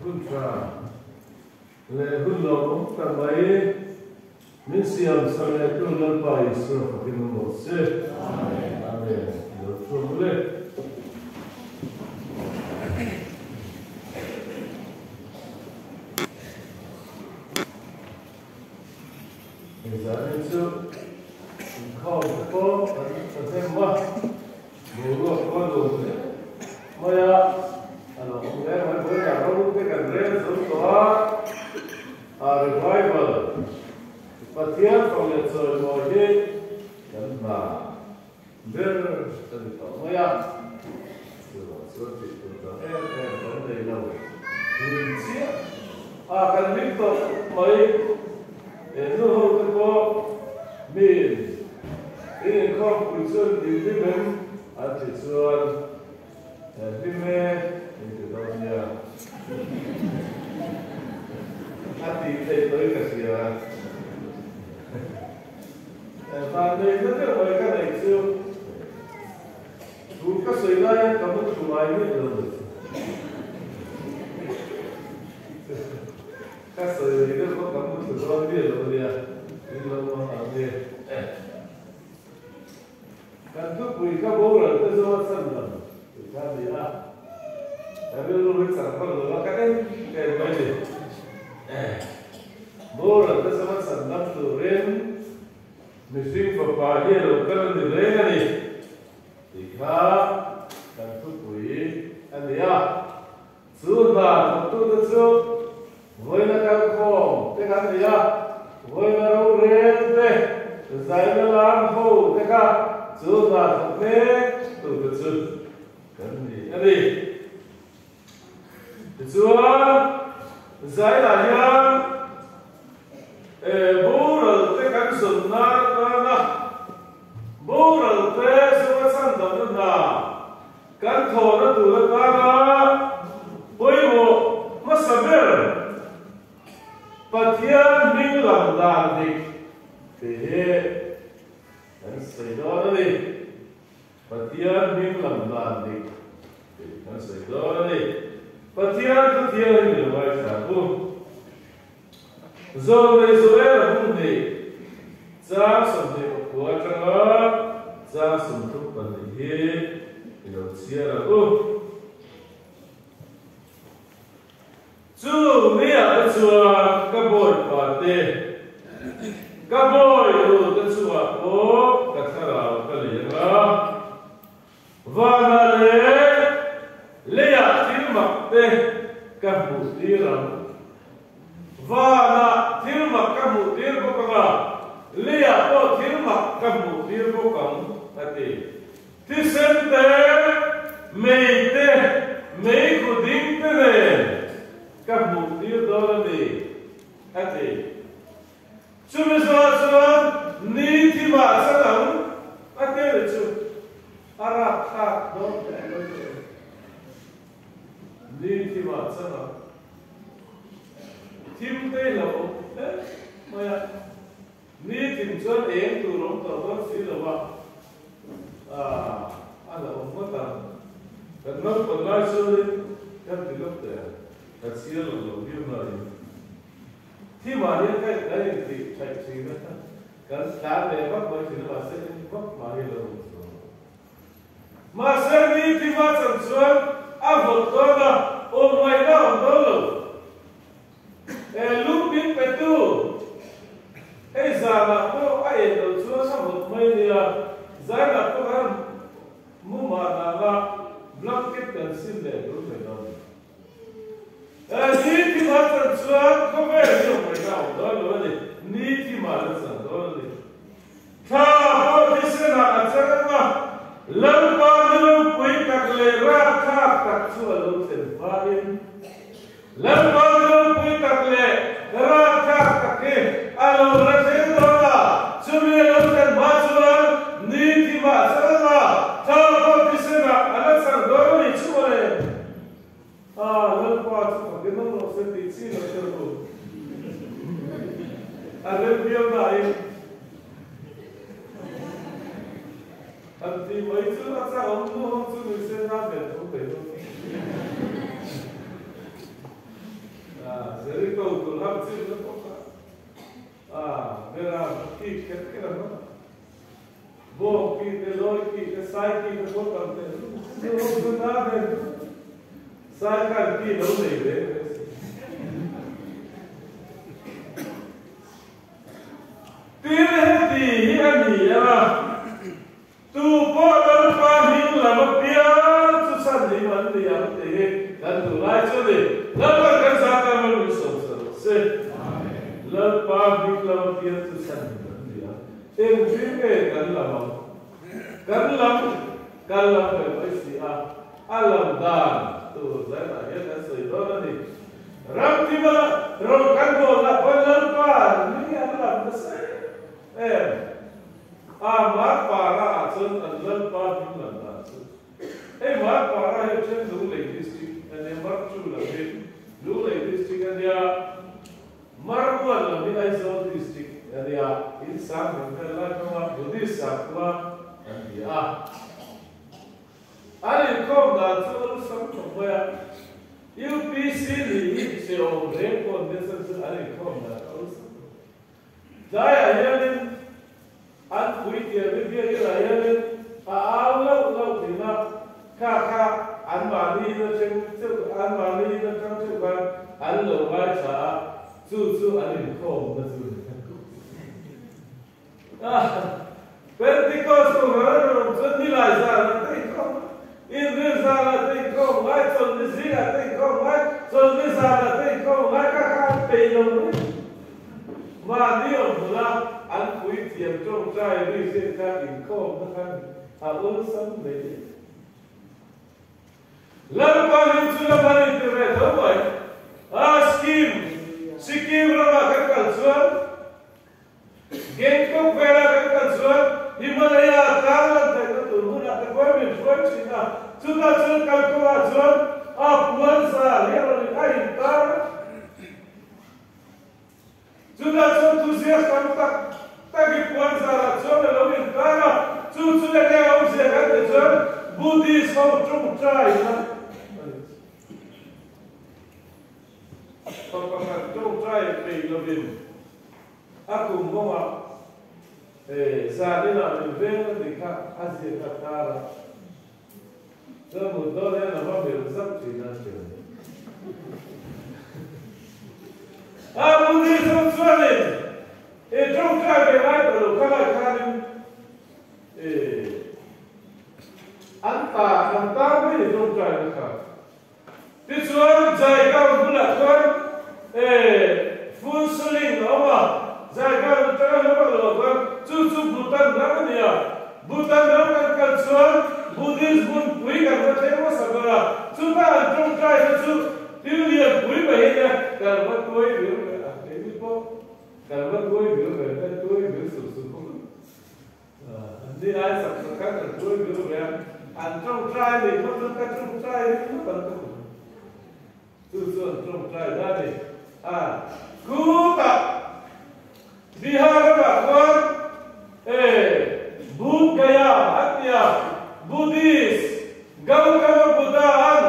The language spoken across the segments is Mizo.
Hun tha leh hun lawmawm tak mai min siam sak leh tu Lalpa Isua fakin awm rawh se. Amen. I lo chhuak le. Engzahni chu inkhawm te pawh kan thahnem a, boruak pawh a nuam hle mai a, a lo awm hle mai. Vawiinah ro te kan rel zo tawh a, a revival Pathian fak leh chawimawi hi kan hna ber a ni tawh mai a, chuvang chuan tih tur dang em em kan nei lo hlim chiah a, kan hlim tawh mai. He nu ho te pawh miin in inkhawmpui chuan in hlim em an ti chuan hlim e in ti dawn nia a tih theih tawhin ka hria. Vanneihna deuh mai ka neih chu thu ka sawi lai hian ka mu thu ngai miah lo mai chu. Ka sawi rih deuh pawh ka mu thlu dawn miah lo nia, in lo mang ang nge. Kan thupui ka boral te zawng a chhan lam tih kha a ni a, ka rilru hi chak vak lo a, ka en em mai ni. Boral te zawng a chhan lam turin mihring fapa hi a lo kal a ni reng a ni tih kha kan thupui a ni a. Chu hna thawktute chu vawiina kalkhawm te kan ni a, vawiina rorel te, zaina lam ho te kha chu hna thawk mektute chu kan ni a ni. Tichuan, zainah hian boral te kan zawn nan atana boral te zawnga chhandamna hna Kan thawhna tur atana pawimawh hmasa ber Pathian hming lam dan dik tih hi kan sawi dawn a ni. Pathian hming lam dan dik tih kan sawi dawn a ni. Pathian thu thianghlim i lo ngaithla ang u. Zawlnei Joel-a hmun hnih, chang 29 atanga chang 32 hi i lo chhiar ang u. Chu miah te chuan ka bawipa te, ka bawi nu te chungah pawh ka thlarau ka lei ang a, Vanah leh leiah thil mak te ka hmuh tir ang. Vanah thil mak ka hmuh tir bawk ang a, leiah pawh thil mak ka hmuh tir bawk ang, a ti. Thisen te, mei te, meikhu ding te nen ka hmuh tir dawn a ni, a ti. Chumi zawh chuan ni thimah chan ang a tel chu a rapthlak dawn hle mai tawh e. Ni thimah chan ang thim te hi lo awm hle mai a, ni thim chuan eng tur awm tawh dawn si lo a, a la awm ngawt ang. Kan naupang lai chuanin kan ti lawk teh ang, ka chhiar lo lo viau nain. Thi mah hian ka kan intih thaih thin a, kan tlan leh vak mai thin a, mahse eng vak mah hi a lo awm chuang lo. Mahse ni thi mah chan chuan a vawt dawn a, awm ngaihna a awm dawn lo. E lung min petu, hei zanah pawh a en loh chuan a vawt mai nia, zainah pawh khan mu mah nanga blanket kan sin leh dul mai dawn. Ni thim a chan chuan khawvel hi awm ngaihna a awm dawn lo a ni. Ni thim ah la chan dawn a ni. Thla pawh thisenah a chan ang a, Lalpa ni ropui tak leh rapthlak tak chu a lo thlen hmain, Lalpa ni ropui tak leh rapthlak tak hi a lo la thleng dawn a, chumi a lo thlen hma chuan ni thim ah a chan ang a, thla pawh thisenah a la chan dawn a ni chu mawle. A, Lalpa chu fakin awm rawh se tih chi lo tel ru. A rem viau nain han tih mai chu a chak awm hnu ho chu ni se na ber tho thei dawn. chim na pawh kha a beram ki kher kher a hmang a. Bawng ki te, lawi ki te, sai ki te pawh tam teh chu chu chu na nen sai khan ki lo nei ve ve si. Tin heti hi a ni a, tu pawh Lalpa hming lam apiang chu chhan hlim an ni ang tih hi kan duh lai chu a ni. Lalpan kan zah tan rawh min sawm sa rawh se. Lalpa hming lam apiang chu chhan hlim an ni ang. Engtin nge kan lam ang? Kan lam kan lam ve mai si a, a lam dan tur zainah hian kan sawi dawn a ni. Ram thima ro kan bawlna pawn Lalpa ni an lam nasa em em. A mar para ah chuan an Lalpa hming lam dan chu. Hei mar para hi then Lunglei district a nia, Marchu lam hi Lunglei district a nia. Marbuan lam hi Aizawl District a nia, in sang hmun vel lai hmanga Buddhist sakhua an ti a. An inkhawm dan chu a lu sam khawp mai a, UPC ni hi che awm reng pawh an nia chu an inkhawm dan a lu sam khawp. Tlaiah hianin an puitiam hi biakinah hianin a au lauh lauh thin a, kha kha anmahni in atang cheuh anmahni in atang cheuh khan an lo ngaithla a, chu chu an inkhawmna chu a ni. Pentecost kum ran ran chuan nilai zanah te inkhawm a, inrin zanah te inkhawm ngai, chawlhni zingah te inkhawm ngai, chawlhni zanah te inkhawm ngai kha kha an peih lo mai. Mahni awm hmuna an puithiam tawngtai ri hriat kha inkhawmna khan a awlsam mai. Lalpa ring chu lam an inti ve tho mai. A scheme Sikkim ramah kan kal chuan Gangtok velah kan kal chuan Himalaya tlang lan theihna tur hmunah te pawh min hruai thin a, chutah chuan kalkawngah chuan a puan za hi a rawn a intar a. Chutah chuan thuziak tam tak tak hi puan zarah chuan a lo intar a, chu chu enge awmzia kan tih chuan Buddhist ho tawngtaina a ni. Pa pakhat tawngtai peih lovin a kum kawngah zaninah min veng a tih kha a ziak a tar a. Chuan mut dawn hian a va melh zak thin a hria. A Buddhism chuanin i tawngtai ve ngai tawh lo kha lai khanin i an ta an tar mai ni tawngtai na kha. Tichuan Jaigaon bulah chuan e Phunsuling a awm a, Jaigaon atanga hla vak loh chuan chu chu Bhutan ram a ni a. Bhutan ram kan kal chuan Buddhist hmunpui kan va thleng hmasa ber a, chutah an tawngtai te chu thil lian pui mai hi nia, kan va tuai vir ve a, keini pawh kan va tuai vir ve mai, tuai vir suh suh bawk a, an ni ai sak sak khan kan tuai vir ve a, an tawngtai nih pawh chuan ka tawngtai ringawt an ka hmu. Chu chu an tawngtai da ni. A Kutah Bihar ramah khuan e Budh Gaya an ti a, Buddhist Gautama Buddha an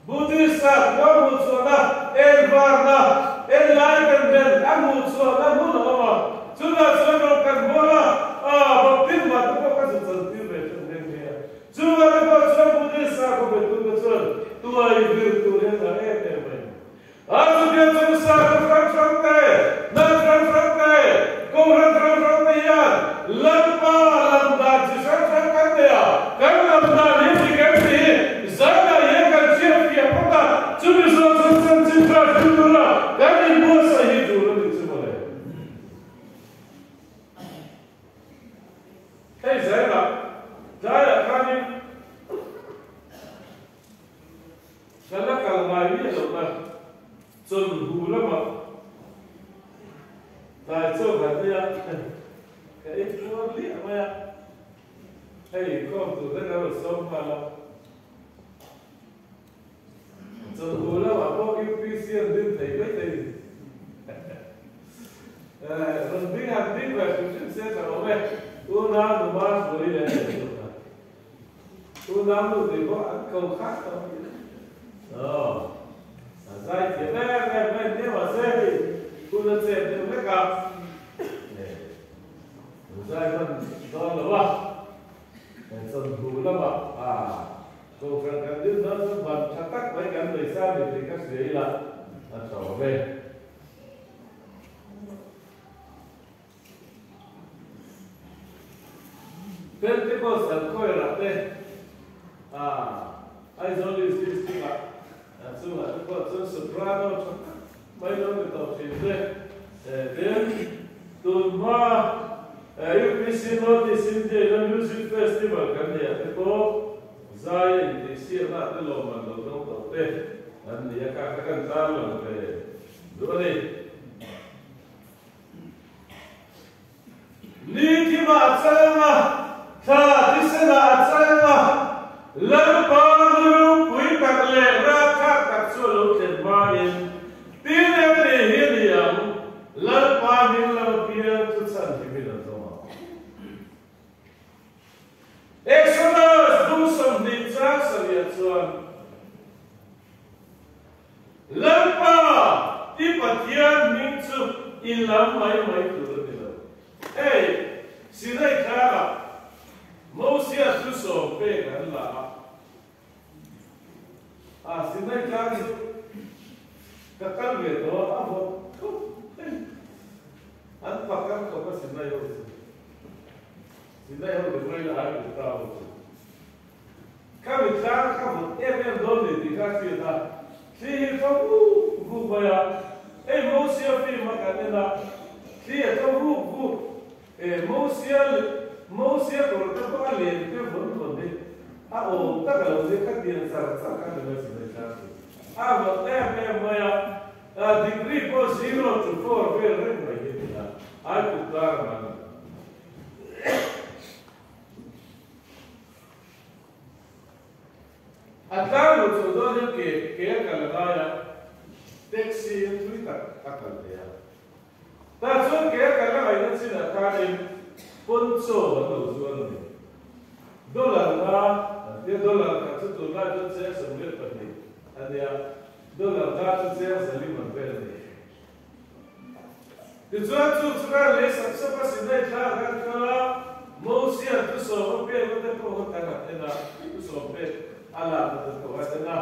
Buddhist a khua hmuh chhuahna envarna, enlightenment, a hmuh chhuahna hmun a awm a, chutah chuan rawh kan bual a, a baptisma te pawh ka zu chantir ve thung nghe nghe a. Chuvang te pawh chuan Buddhist sakhaw betute chuan tuai vir tur hi an ngah em em mai. A chutiang chuan sakhaw hrang hrang te, hnam hrang hrang te, kohhran hrang hrang te hian Lalpa lam dan chi hrang hrang kan nei a, kan lam dan hi dik em tih hi zanah hian kan hriat fiah phawt a, chumi zawng chuan chanchin tha hrilh tura kan inbuatsaih hi tul a ni chu mawle. Hei zelah tlaiah khanin ka la kal ngai miah loh na chawnhu lamah tlai chaw kan ei a, ka ei puar liah mai a, hei inkhawm tur te ka rawn sawm nghal a. Chawlhnu lamah pawh UPC an din thei mai thei ni. Rawn ding han ding ve hrim hrim se tha awm e. Unau nu Masbury leh an nei zawk a. Unau nu tih pawh an ko khat tawh mai. Aw, a zai thiam em em mai nia mahse hei. Hun a chet deuh vek a, zai hman dawn lo a, chawhnu lamah Kohhran kan din dawn chu ban tha tak mai kan nei sa ni tih ka hria ila a tha awm e. Pentecost an khawi rah te Aizawl East District ah chungah te pawh chuan soprano tha tak mai lo ni tawh thin te. Tin, tun hma UPC North East India ina Music Festival kan neih ah te pawh zai a intihsiakna ah te lawmman lo dawng tawh te an ni a, kha kha kan tarlang ve duh a ni. Ni thimah a chang a, thla thisenah a chang a, Lalpa nurupui tak leh rapthlak tak chu a lo thlen hmain, Tin em ni hi a ni ang, Lalpa hming lama piang chu chhanhimin an zawm ang. Exodus bung 20 chang sarihah chuan, Lalpa, i Pathian hming chu i lam mai mai tur a ni lo. Hei, Sinai tlangah Mosia chu sawm pek an la a. A, Sinai tlang chu ka kal ve tawh a, a vawt khawp mai. An pakar khawp a Sinai ho chu. Sinai ho ti mai la ai kut ta ho chu. Ka mitlang kha vawt em em dawn ni tih kha hriat a, thli hi tho vuk vuk mai a, hei Mosia film a kan en a, thli a tho vuk vuk, e Mosia Mosia kawr te pawh a len te vawn vawn hi a awm tak a lo nia kha tiang char char kha ni mai si mai tlang chu a vawt em em mai a, degree pawh zero to four vel reng mai hi a ni a, ai kut kar ang a ni. A tlang lo chho dawn hian ke ke a kal a ngai a, taxi in thui tak a kal thei a. Tah chuan ke a kal a ngaihna chinah khanin poncho an lo zuar a ni. Dollar nga an tia, dollar khat chu tunlai chuan cheng 22 a nia, dollar nga chu cheng zalim an vel a ni. Tichuan chu chu kan lei sap sap a Sinai thla kan kal a, Mosia thusawm a pekna te pawh kha kan han en a, thusawm pek a lakna te pawh kan en a.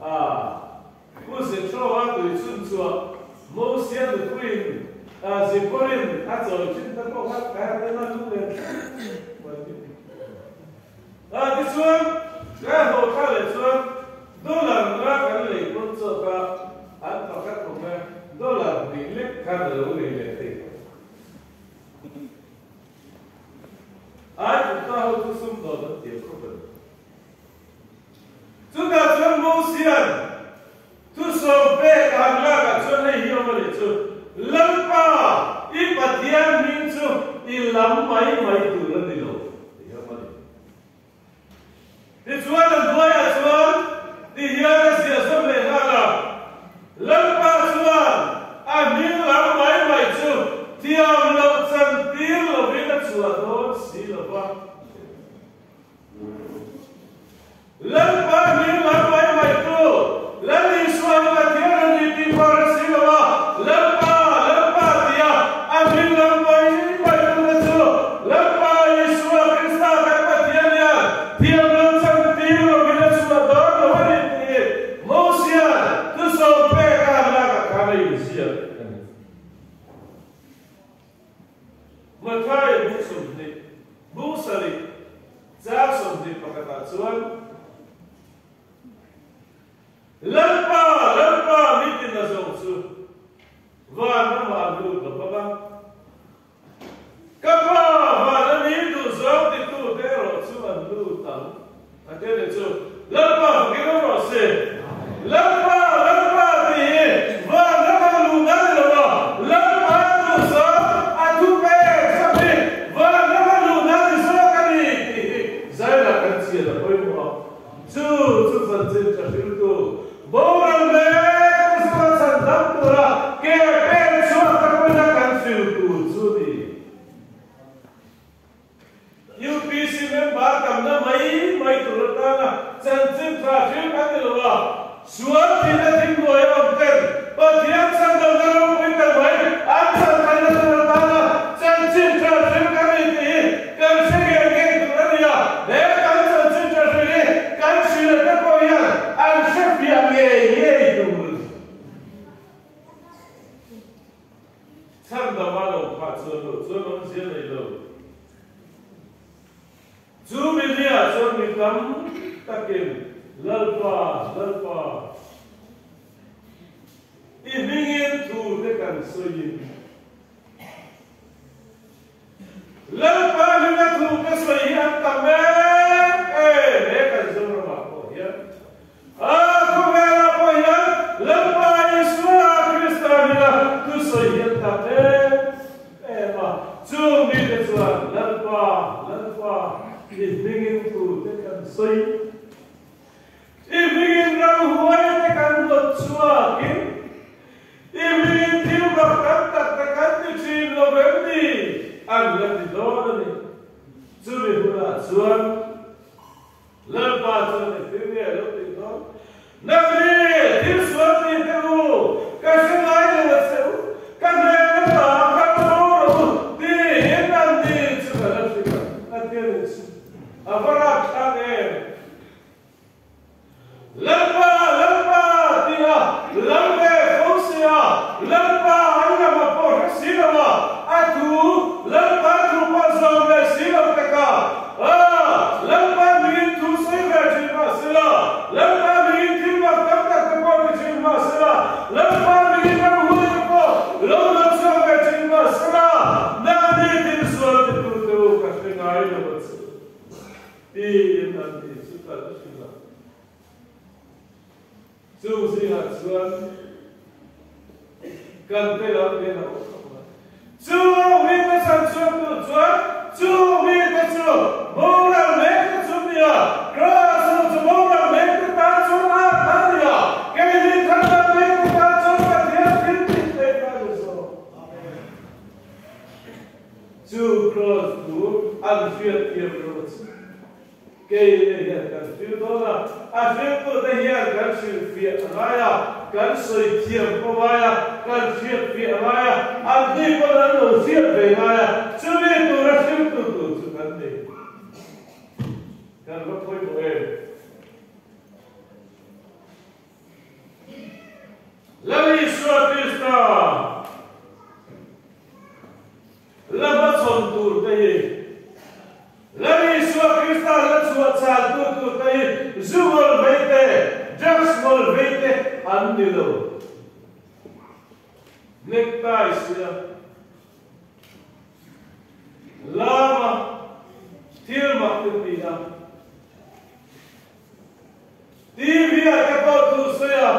A, Pu Zethroa tui chhun chhuah Mosia nupuiin Zipporin a chawi thin te pawh kha kan han en a, lunglen thleng mai hi. A, tichuan kan haw thla leh chuan Dollar nga kan lei pawn chawk a, an pakhat awm e, dollar hnih lek khan a lo lei leh thei tawh. Ai kutna ho chu sumdawn an tiam khawp a ni. Chutah chuan Mosian thusawm pek a han lakah chuan hei hi awm a nih chu, Lalpa, i Pathian hming chu i lam mai mai tur a ni lo, tih hi awm a ni. Tichuan an hnuaiah chuan ti hian a ziah zawm leh nghal a, Lalpa chuan a hming lam mai mai chu thiam loh chan tir lovin a chhuah dawn si lo va. Lalpa hming lam mai mai chu Lal Isua hi Pathian a ni tih pawh a hre si lo a, Lalpa, Lalpa tia a hming lam mai mai tute chu Lalpa Isua Krista kan Pathian hian thiam lo chan tir lovin a chhuah dawn lo a ni tih hi Mosia'n thusawm pek a han lakah khan a inziak a ni. Matthai bung 20, bung 7, chang 21 ah chuan, Lalpa, Lalpa, mi tin a zawng chu van ramah an lut lo vang a, ka Pa van a ni duh zawng titute erawh chu an lut ang. A tel leh chu, Lalpa fakin awm rawh se. Lalpa, Lalpa tih hi van ramah luh nan ni lo a, Lalpa duh zawng a thu pek sak hi van ramah luh nan ni zawk a ni tih hi Zailah kan chhiat a pawimawh a. Chu chu chanchin tha hriltu boral mek zunga chhan dam tura ke pen chhuak tak pawhin kan hril tur chu ni. UPC member tamna mai mai tur atana chanchin tha hril kan ni lo a, sual thihna thingbuai a awm ten Pathian chhan damna ropui kan mai takin, Lalpa, Lalpa, i hmingin thu te kan sawiin, Lalpa hminga thu ka sawi hi an tam em em he kan Zoramah pawh hian. A khawvelah pawh hian Lalpa Isua Krista hminga thu sawi hi an tam em em a. Chung mite chuan Lalpa, Lalpa, i hmingin thu te kan sawi. I hmingin ramhuai te kan rawt chhuakin, i hmingin thil mak tam tak te kan ti thin lo em ni? An la ti dawn a ni. Chumi hunah chuan Lalpa chuan engtin nge a lo tih dawn? Nangni thil sual ti te u, ka hre ngai lo a che u, ka hnen ata ka bo rawh u tiin nangni chu ka la hrilh ang a ti a nih chu. A va rapthlak em! Lalpa, Lalpa, tia lam ve fo sia, Lalpa an lam a pawh hre si lo a, a thu Lalpa thu pawh zawm ve si lo taka, a, Lalpa mingin thu sawi ve thin mah sela, Lalpa mingin thil mak tam tak te pawh ti thin mah sela, Lalpa mingin ram hun te pawh lo lo chhuak ve thin mah sela, nangni thil sual ti tu te u ka hre ngai lo a che. Tiin an ti chu kal a hrilh a. Chung zingah chuan kan te lam hian a awm khawp mai. Chung mite chan chhuak tu chuan chung mite chu boral mek te chu nia, Kraws nu chu boral mek te tan chuan a tha nia, keini thar lam mek te tan chuan Pathian thil tih theih ka ni zawk. Chu Kraws thu an hriat thiam lo chu kei leh hian kan hrilh dawn a, a hrilhtute hian kan hrilhfiah a ngai a, kan sawi thiam pawh ngai a, kan hriatfiah a ngai a, an ni pawn an lo hriat ve ngai a, chumi tura hrilhtu tur chu kan ni. Kan va pawimawh em? Lal Isua Krista la hmachhawn tur te hi, Lal Isua Krista la chhuah chhan tu tur te hi zu ngawl vei te, drugs ngawl vei te an ni lo. Necktie sia lama thil mak te ti a. TV ah te pawh thu sawi a,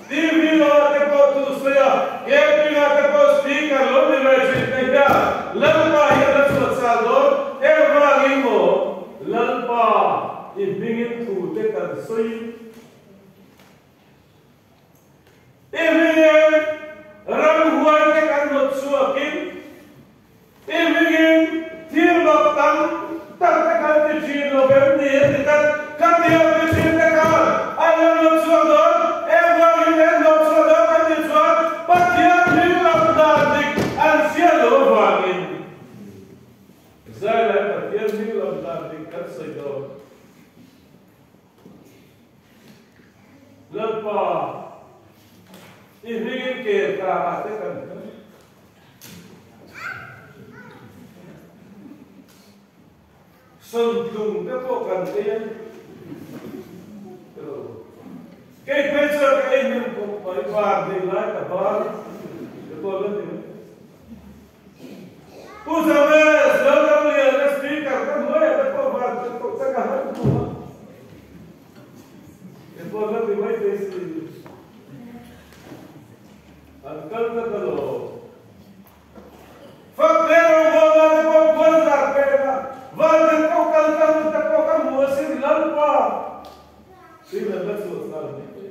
TV lo ah te pawh thu sawi a, camping ah te pawh speaker lo ni ve thin te hian Lalpa hian a chhuah chah dawn engvangin maw Lalpa i hmingin thu te kan sawi i hmingin ramhuai te kan rawt chhuakin I hmingin thil mak tam tak te kan ti thin lo em ni a ti tlat. Ka tiang ti thin te khan an lo lo chhuak dawn, engvangin an lo chhuak dawn kan tih chuan Pathian hming lam dan dik an hriat loh avangin zai lai Pathian hming lam dan dik kan sawi dawn. Lalpa, i hmingin ke tlangah te kan hmu. Sawntlung te pawh kan ei a ni. Kei phei chuan ka ei hnem khawp mai, bar nei lai ka bar te pawh la ni mai. Pu James Lalramliana Speaker ka hnuaiah te pawh bar te pawh ka han hmu a. Te pawh la ni mai thei si. An kal ta ta lo. Fak te rawngbawlna te pawh bual zar pek a, van te pawh kal ta lut te pawh ka hmu asin Lalpa. Tin an la chhuah char mai thei.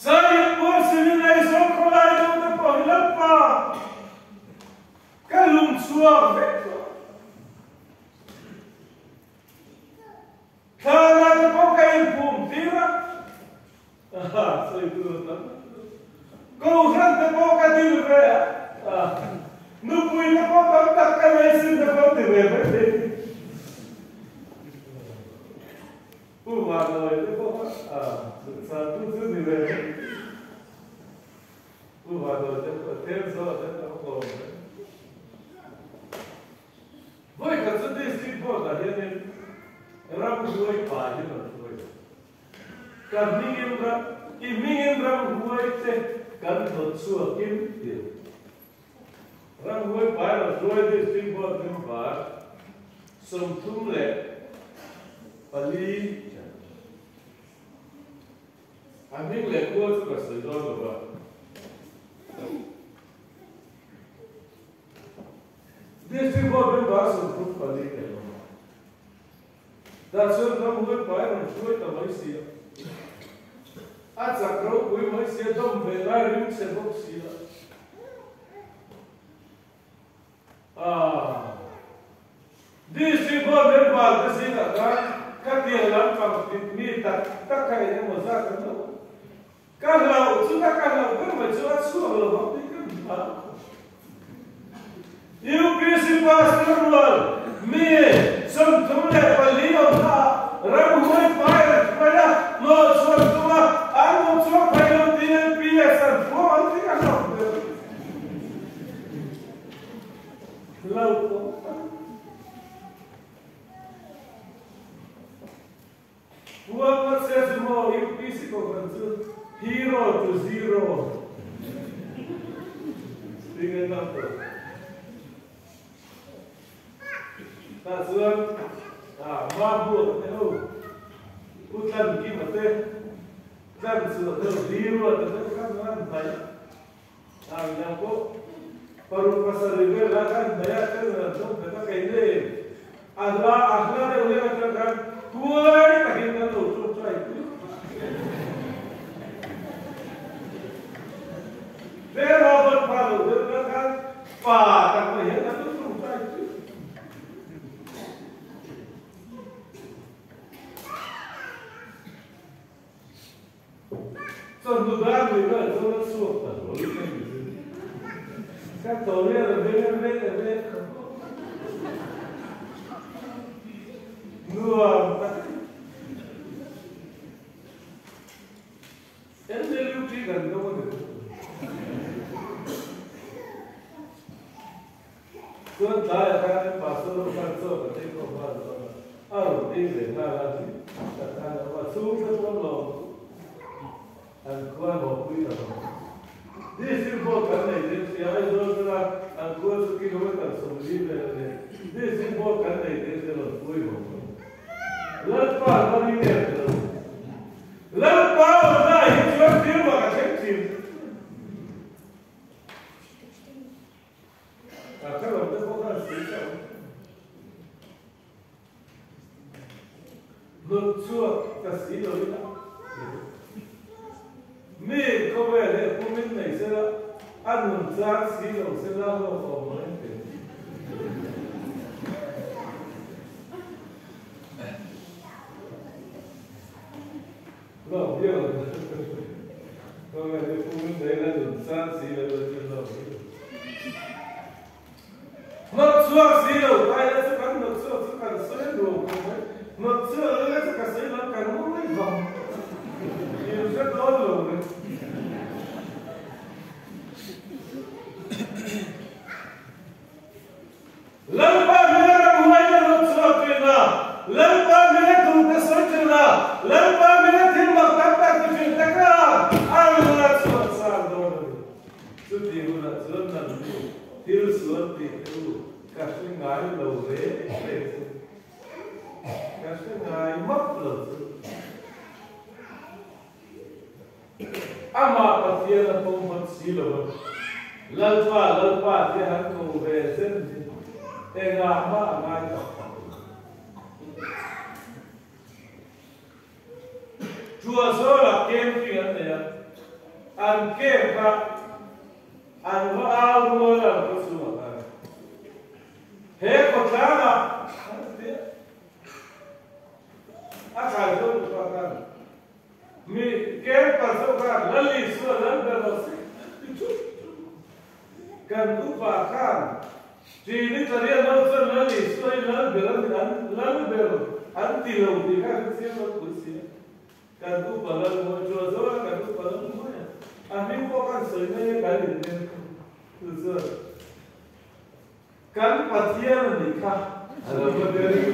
Sahib pawh sinin Aizawl khawlai deuh te pawh hi Lalpa ka lung chhuak vek tawh. Thla te pawh ka inphum tir a, sawi tur a tam. Kohhran te pawh ka dil ve a, nupui te pawh tam tak ka nei sin te pawh ti ve mai thei. Pu Vanlawi te pawh kha duhsah tu chu ni ve mai. Pu Vanlawi te pawh then zawh te pawh. Ka hmingin ram, i hmingin ramhuai te kan hnawt chhuakin ti a. Ramhuai pai lo hruai District Board member 34. A hming leh khua chu ka sawi dawn lo va. District Board member 34 kan awm a. Tah chuan ramhuai pai rawn hruai ta mai si a. A chak ropui mai si a, dawm ve lai ring chhe bawk si a. Aah. District Board member te zingah khan khatiang lampang fit mi tak tak kha eng emaw zat an lo awm. Ka hlauh chu ka ka hlauh ber mai chu a chhuak lo vang tih ka hmu. UPC Pastor rual mi 34 awm kha ramhuai pai an hruai a, hnawh chhuak tum a, an hnawh chhuak thei lo tiin NPS an hruang ang tih ka hlauh ber. Hlauhawm tak. Huang a che chu maw UPC kohhran chu hero to zero tih an lo tawh. Tah chuan ah Mabuak te ho Pu Tlankima te Tlanchhuah te ho hero te te khan an hnaih a midang pawh paruk pasarih vel lai khan hnaih a tel an thawk nghet a kei nei a hla a hla deuh leh atang khan tuai takin kan lo tawngtai pui Te Robert pa lo deuh lah khan pa tak mai hian kan lo tawngtai pui. Chawhnu dar lui vel chuan a chhuak ta hlawl mai ni chu. Ka tho hian a veng a veng a veng a nuam tak a ni. NLUP kan dawng a ni lo. Chuan tlaiah khan pastor ho khan chaw ka tei khawm nghal dawn a, a rawn ei ve nghal a ni tak khan a awm a, chhungte pawh lawm an khua hlawhpui ta lo. District board kan nei deuh sia, Aizawl atanga an khua chu kilometre 40 vel a nia, district board kan nei deuh sia rawn pui hlawm lo. Lalpa ka ring em lo. Lalpa awmna ah hi chuan thil mak a thleng thin. A kha lo te pawh khan sawi ta awm. Hnawt chhuak ta si lo ila. Mi khawvel he pumin nei sela, a nun chang si lo sela hlawk awm lo em te. Hlawk viau ang. Khawvel hi pumin nei la nun chang si lo ila chu hlawk viau. Hnawt chhuak si lo ta ila chu kan hnawt chhuak chu kan sawi nuam khawp mai. Hnawt chhuak lo ila chu ka sawi lam kan ngawi vang. In hre dawn lo ve. Lalpa hmel ram huaina hnawt chhuak thin a, Lalpa hmel duhte sawi thin a, Lalpa hmel thil mak tak tak ti thin te kha a la chhuah sang dawn a ni. Chuti hunah chuan nangni thil sual tih te u ka hre ngai lo ve ve chu. Ka hre ngai map lo chu. Amah Pathian a pawm hawt si lo a, Lalpa, Lalpa tia han ko ve zen hi engah mah a ngai tak tak lo. Ṭuahzawlah camping an nei a, an camp kha an va au rual a, an khaw chhungah khan he khawtlangah an ti a, a thlai zawk lupa khan Mi camp kal zawk khan Lal Isua lal ber lo se ti thut thut. Kan upa khan Tini Tlaria lo chuan Lal Isua hi lal ber a ni an lal ber an ti lo tih kha kan chiang lo pui si a. Kan upa lal mawi chu a zawn a kan upa lal mawi a. A hming pawh khan sawi mai e kan inmen chu chuan Kan Pathian a nih kha a lo va ber in.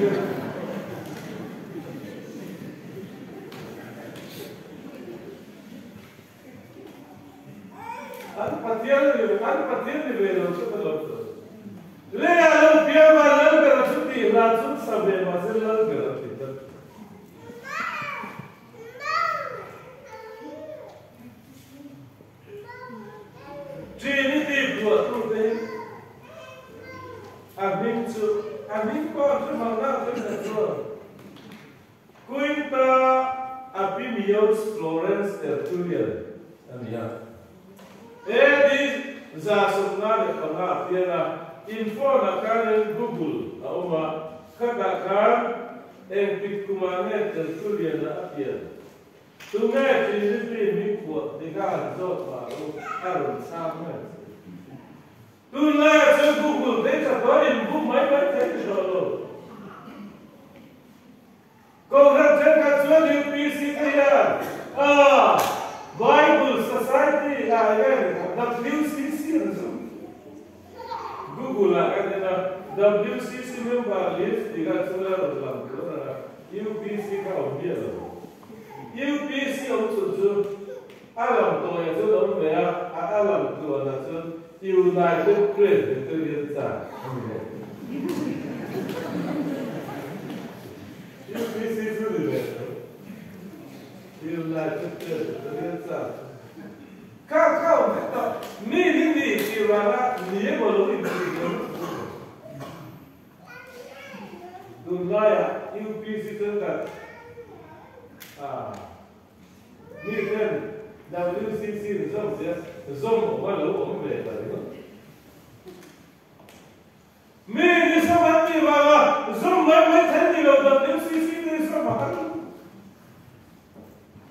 A hming chu a hming pawh a hre mang nak hre hran chuan Quinta Apimius Florence Tertullian a ni a. AD 145 a piang a, in phone ah khanin Google a awm a, khatah khan engtik kumah nge Tertullian-a a pian? Tunge Trinity hming phuah ti kha han zawt mah u, a rawn chhang mai ang che. Tunlaiah chuan Google thei tha tawh in bum mai mai thei ti tawh lo. Kohhran thenkhat chuan UPC te hian a Bible Society ah hian WCC an zum. Google ah kan en a, WCC member list tih kha chunga rawn lang tur a rang a, UPC kha awm miah lo. UPC awm chhun chu a lang tawiah chuan awm ve a, a lang tluanah chuan United Presbyterian Church a ni ve. UPC chu ni ve lo. United Presbyterian Church. Kha kha awm vek tawh. Mi hi ni tih vanga ni emaw lo intih ve ngawt chu ni. Tunlaiah UPC chuan kan ah mi ten WCC in zawm sia zawm awm a lo awm ve ta ringawt. Mi ni zawm an tih vanga zawm mai mai thei ni lo WCC te hi zawm a kan.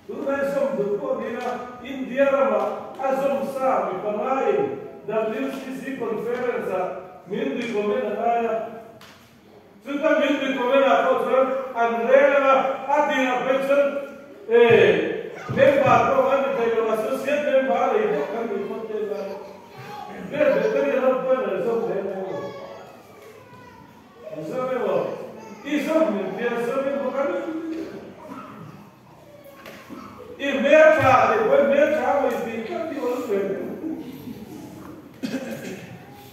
Tunlai zawm duh pawh ni ila India ramah a zawm sa mi pangaiin WCC Conference-ah min recommend a ngai a. Chuta min recommend ah pawh chuan an rel ang a, a tirah phei chuan e member pawh kan ni thei lo, associate member a lei bawk kan nih phawt te lai. Ber ber te ram pawhin an zawm hle mai maw. An zawm emaw? I zawm min tia zawm emaw kan I hmeltha tih pawh i hmeltha mai tih tlat hi awm ve deuh.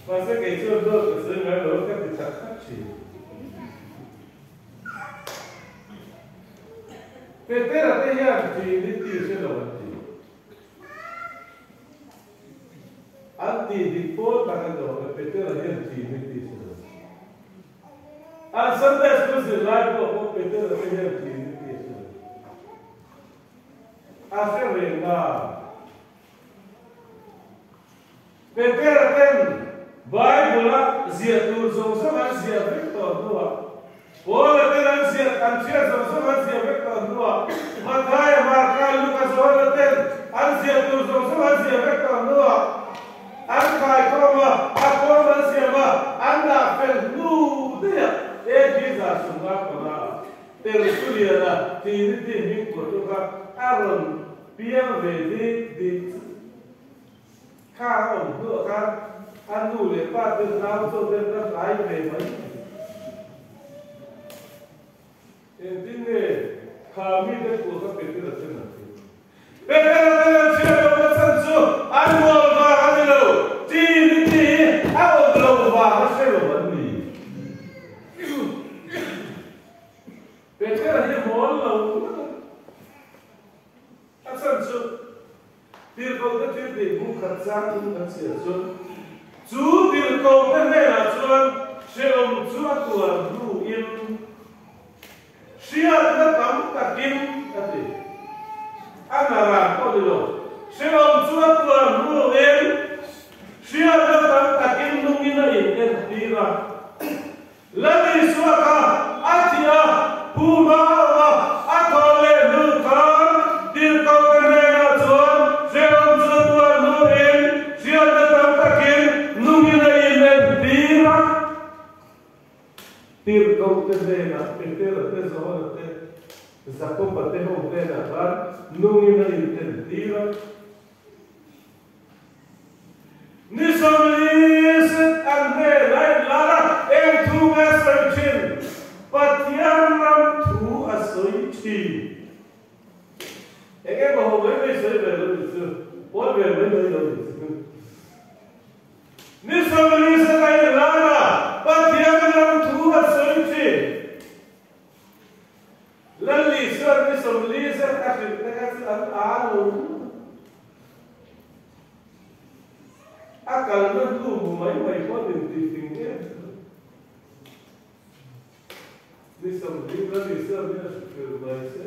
Mahse kei chuan dawt ka sawi ngai lo ka ti chak tak thin. Petera te hian Trinity hre lo an ti. An tih dik pawl tak a ni awm e, Petera hian Trinity hre lo. An Sunday School zirlai pawh pawh Petera te hian Trinity a hre lo. A hre reng a. Petera ten Bible-a ziah tur zawng zawng an ziah vek tawh hnuah, Paula ten an ziah an hriat zawng zawng an ziah vek tawh hnuah, Mathaia, Marka, Luka, Johana ten an ziah tur zawng zawng an ziah vek tawh hnuah, An khaikhawm a, a kawm an siam a, an dah fel hnu daih a, AD 155 ah Tertullian-a Trinity hming phuahtu kha a rawn piang ve dik dik chu. Kha a awm hnuah khan a nu leh pa te nau chaw te an la hlai ve mai. Engtin nge kha mite phuah kha Petera ten an ti? Petera ten an hriat lohna chhan chu an mual vang a ni lo, Trinity hi a awm lo vang a hre lo an ni. Petera hi mawl lo ngawt a, a chhan chu Tirhkohte thil tih buk khat chang thum kan chhiar chuan chu tirhkohte hnenah chuan hrehawm chu a tuar hnuin hriatna tam takin a ti. A naran pawh ni lo, hrehawm chu a tuar hnuin hriatna tam takin nungin a inentir a. Lal Isua kha a thi a, Pu hma a awm a, a thaw leh hnu khan tirhkohte hnenah chuan hrehawm chu tuar hnuin hriatna tam takin nungin a inentir a. Tirhkohte hnenah Petera te, Johana te, Jakoba te ho hnenah khan nungin a inentir a. Ni 40 set an hnen a inlar a, eng thu nge a sawi thin? Pathian ram thu a sawi thin. Eng emaw ho mai mai sawi ve lo ni chu, pawi ve mai mai lo ni chu. Ni 40 set a inlar a, Pathian ram thu a sawi thin. Lal Isuan ni 40 set a hrilh te kha chu an a lo. A kalna hnu hmu mai mai pawh nin tih fing em chu. Ni 40 la ni se mi a hrilh mai se.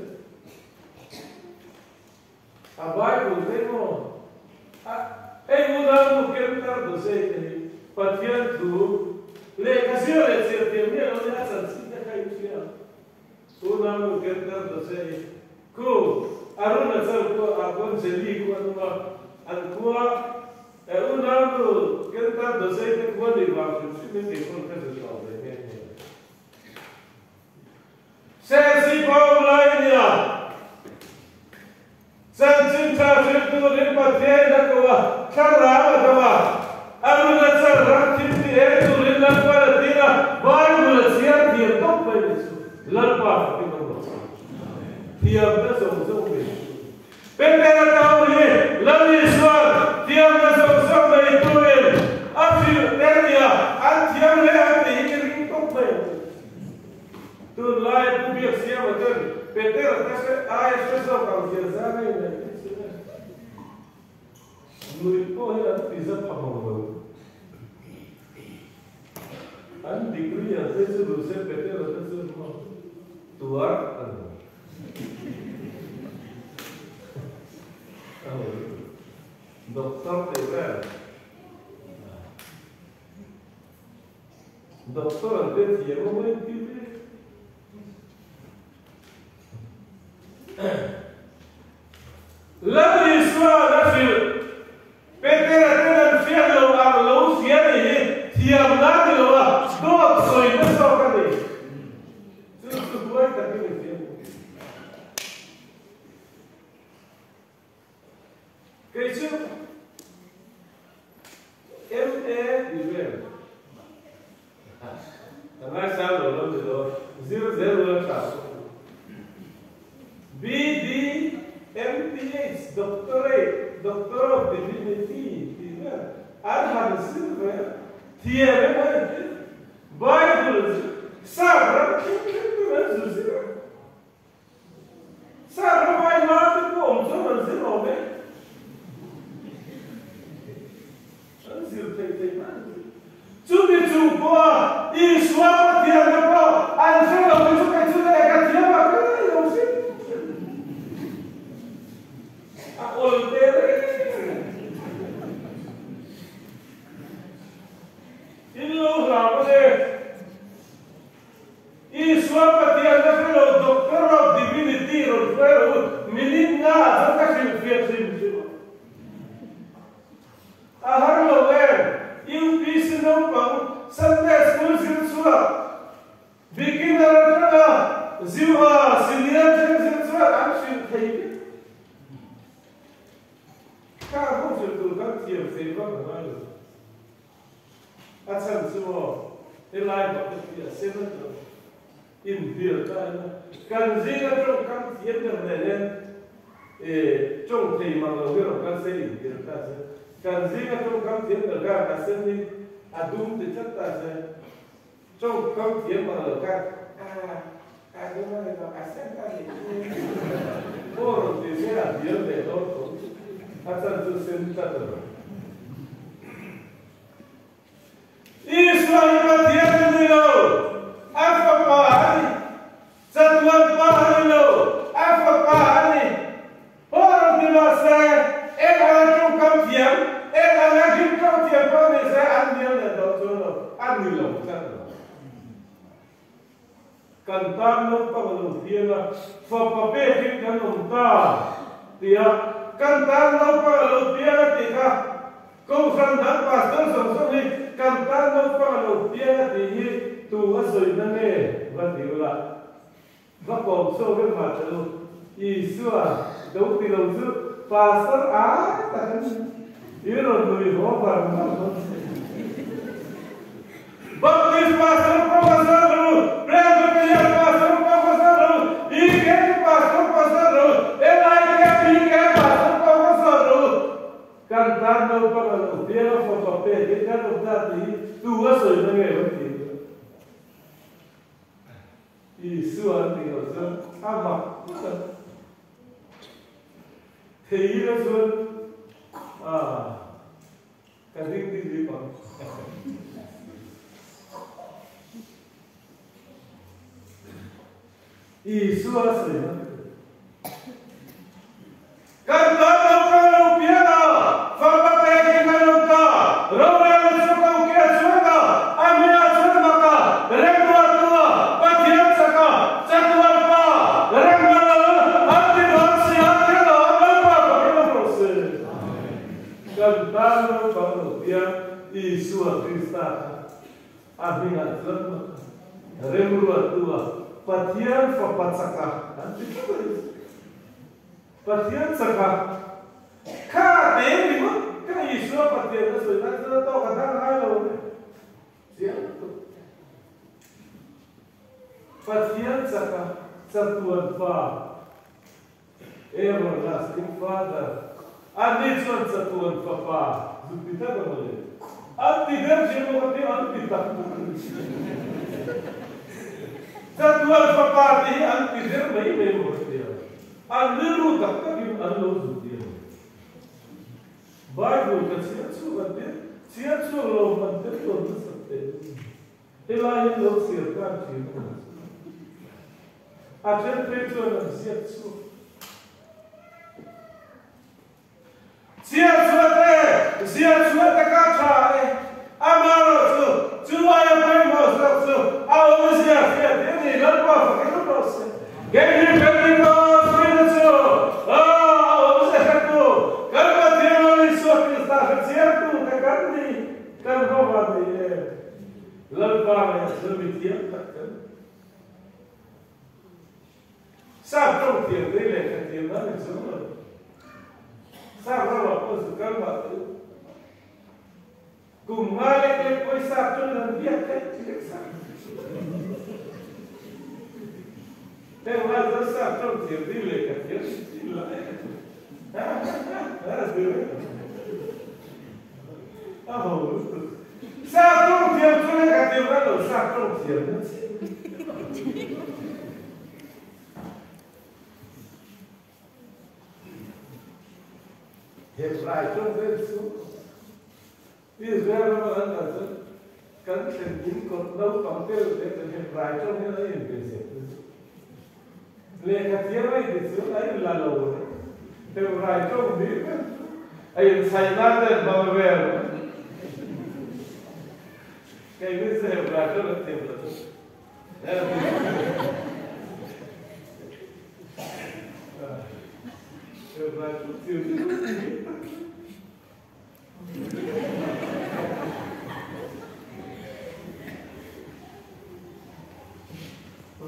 A Bible te maw? A hei unau nu ken tar dawsei te hi Pathian thu lehkha zir leh chhiar thiam miah lo nia a chanchin te kha in hria ang. Unau nu ken tar dawsei hi khu Arunachal khua ah khuan Jeli khu an awm a, an khua e unau nu ken tar dawsei te khua nih vang hrim hrim in keipawn ka zir tawh ve nghe nghe. Sersi Paula i nia. Chanchin tha hrilh turin Pathian a ko a, thlarau a dam a. A nun a char ram thim ti eng turin Lalpan a tir a, Bible a chhiar thiam tawp mai ni chu Lalpa fakin awm rawh se. Thiamna zawng zawng nei tu. Petera tau hi Lal Isuan thiamna zawng zawng nei turin a hrilh ter nia, an thiam hle ang tih hi i ring tawp mai ang chu. Tunlai Pu Biaksiama ten Petera te hre aia hre zawk ang zia zan a inneih hi chu e. Nuih pawh hi an ti za pha mang lo. An degree ang te chu duh se Petera te chu maw tuar a ni. Doctor tih vel. Doctor an te thiam a mai ti ve. Lal Isua an a hrilh. Petera ten an hriat lo ang lo hria ni hi thiam na ni lo a, dawt sawi na zawk a ni. Chu chu huai takin i hria bawk. Kei chu MA ti vel ka ngaisang lo lo ni lo, zir zel ula tha bawk a ni. BD MPH Doctorate, Doctor of Divinity ti vel an han zir ve a, thiam emaw engtin Bible chu sap ram thleng thleng tur an zu zir a. Sap ramai hma te pawh awm chuan an zir awm e. An zir theih theih mai an zir. Chumi chung pawha Isua Pathianna pawh an hre lo hi chu kei chu leh ka thiam a ka ngei lo hrim hrim. A awl te reng reng. In lo hlau a le. Isua Pathian na hre lo Doctor of Divinity rawn hruai rawh u, minute nga ah chuan ka hrilhfiah hrim hrim ang. A har lo em? UPC naupang Sunday School zir chhuak, beginner atanga ziuha senior thleng zir chhuak an hrilh thei vek. Kha ho hrilh tur khan thiam fei vak a ngai lo. A chhan chu maw helai bucket hi a sen a tawh inhnial ta ila kan zinga tawngkam thiam ber nen hian e tawng thei mang lo hi rawn kal se inhnial ta se kan zinga tawngkam thiam ber khan a sen hi a dum ti tlat ta se tawngkam thiam mang lo khan a a dum a ni lo a sen a ni maw rawn ti se a hnial leh dawn tho a chhan chu sen tlat a ni. Isua hi Pathian a ni lo, a Fapa a ni. Chatuan Pa a ni lo, a Fapa a ni. Paw ram ti mah se, eng anga tawngkam thiam, eng anga hlim tawng thiam pawh ni se, an hnial leh dawn chuan lo, a ni lo tlat lo. Kan tan naupang a lo piang a, Fapa pekin kan awm ta tia kan tan naupang a lo piang a tih kha Kohhran dang pastor zawng zawng hi kan tan naupang a lo piang a tih hi tu a sawina nge va ti ula, va kawm chhuak vek mah che u. Isua do ti lo chu pastor ai tak a ni. I rawn nui haw var var dawn che. Baptist pastor professor ru, Presbyterian pastor professor ru, EKP pastor professor ru, LIKPK pastor professor ru. Kan tan naupang a lo piang a fapa pek hi kan awm ta tih hi tu a sawi na nge rawn ti ila. Isua an tih loh chuan a mak phut a. Thei ila chuan ah. Ka ding ding lip ang. Isua sawi na. Kan tan lo kan lo pian a, fapa pekin kan lo ta, rorelna chu ka uki a chuang a, a hming ah chuan mak a, remruattu a, Pathian chak a, chatuan pa, remruat lo an ti dawn si a, thil lo an Lalpa fakin a hlawh si. Kan tan lo kan lo pian Isua Krista kha a hming ah chuan mak a, remruattu a, Pathian fapa chak a an ti tlat a ni. Pathian chaka kha te ringawt ka Isua Pathian a sawi lai chuan a tawk a dang ngai lo a ni. Chiang lutuk. Pathian chaka chatuan fa, Everlasting Father, a ni chuan chatuan fapa zuk ti tak a mawle. An ti ber thin bawk a tia an ti tak tak a ni. Chatuan fapa tih hi an ti ber mai mai bawk a tia. An rilru tak takin an lo zut tir a ni. Bible ka chhiar chhuak an tir, chhiar chhuak lo hman tel tawn nasat teh a ni. Helai hi lo chhiar tan thin a ni. A then phei chuan an ziak chhuak. Chhiar chhuah te, ziah chhuah te ka tha e. Amaherawh chu, chu aia pawimawh zawk chu a awmzia hriat hi a ni, Lalpa fakin awm rawh se. Kei hi Pentecost mite chu a awmzia hretu, kan Pathian Lal Isua Krista hre chiangtu te kan ni, kan hmava ni e. Lalpa ngaihah chuan mi thiam tak kan ni. Sap tawng thiam te lehkha thiam nan in chuang lo. Sap ramah pawh zu kal mah chu kum nga lek lek pawh sap tawng in an biak theih chi vek sap. Heng lai chuan sap tawng thiam te lehkha thiam chi la e. Ha ha ha ha ti vek. A ho lutuk. Sap tawng thiam chu lehkha thiam nan lo sap tawng thiam na chi. Hebrai tawng vel chu Israel rama kan kal chuan kan thlen in kawt naupang tel te chuan Hebrai tawng hian an inbe zet a. Lehkha thiam a inti chuan a inla lo a ni. Hebrai tawng bik ber chu a inchhaih nan te an hmang vel a. Kei min chu Hebrai tawng an thiam lo chu.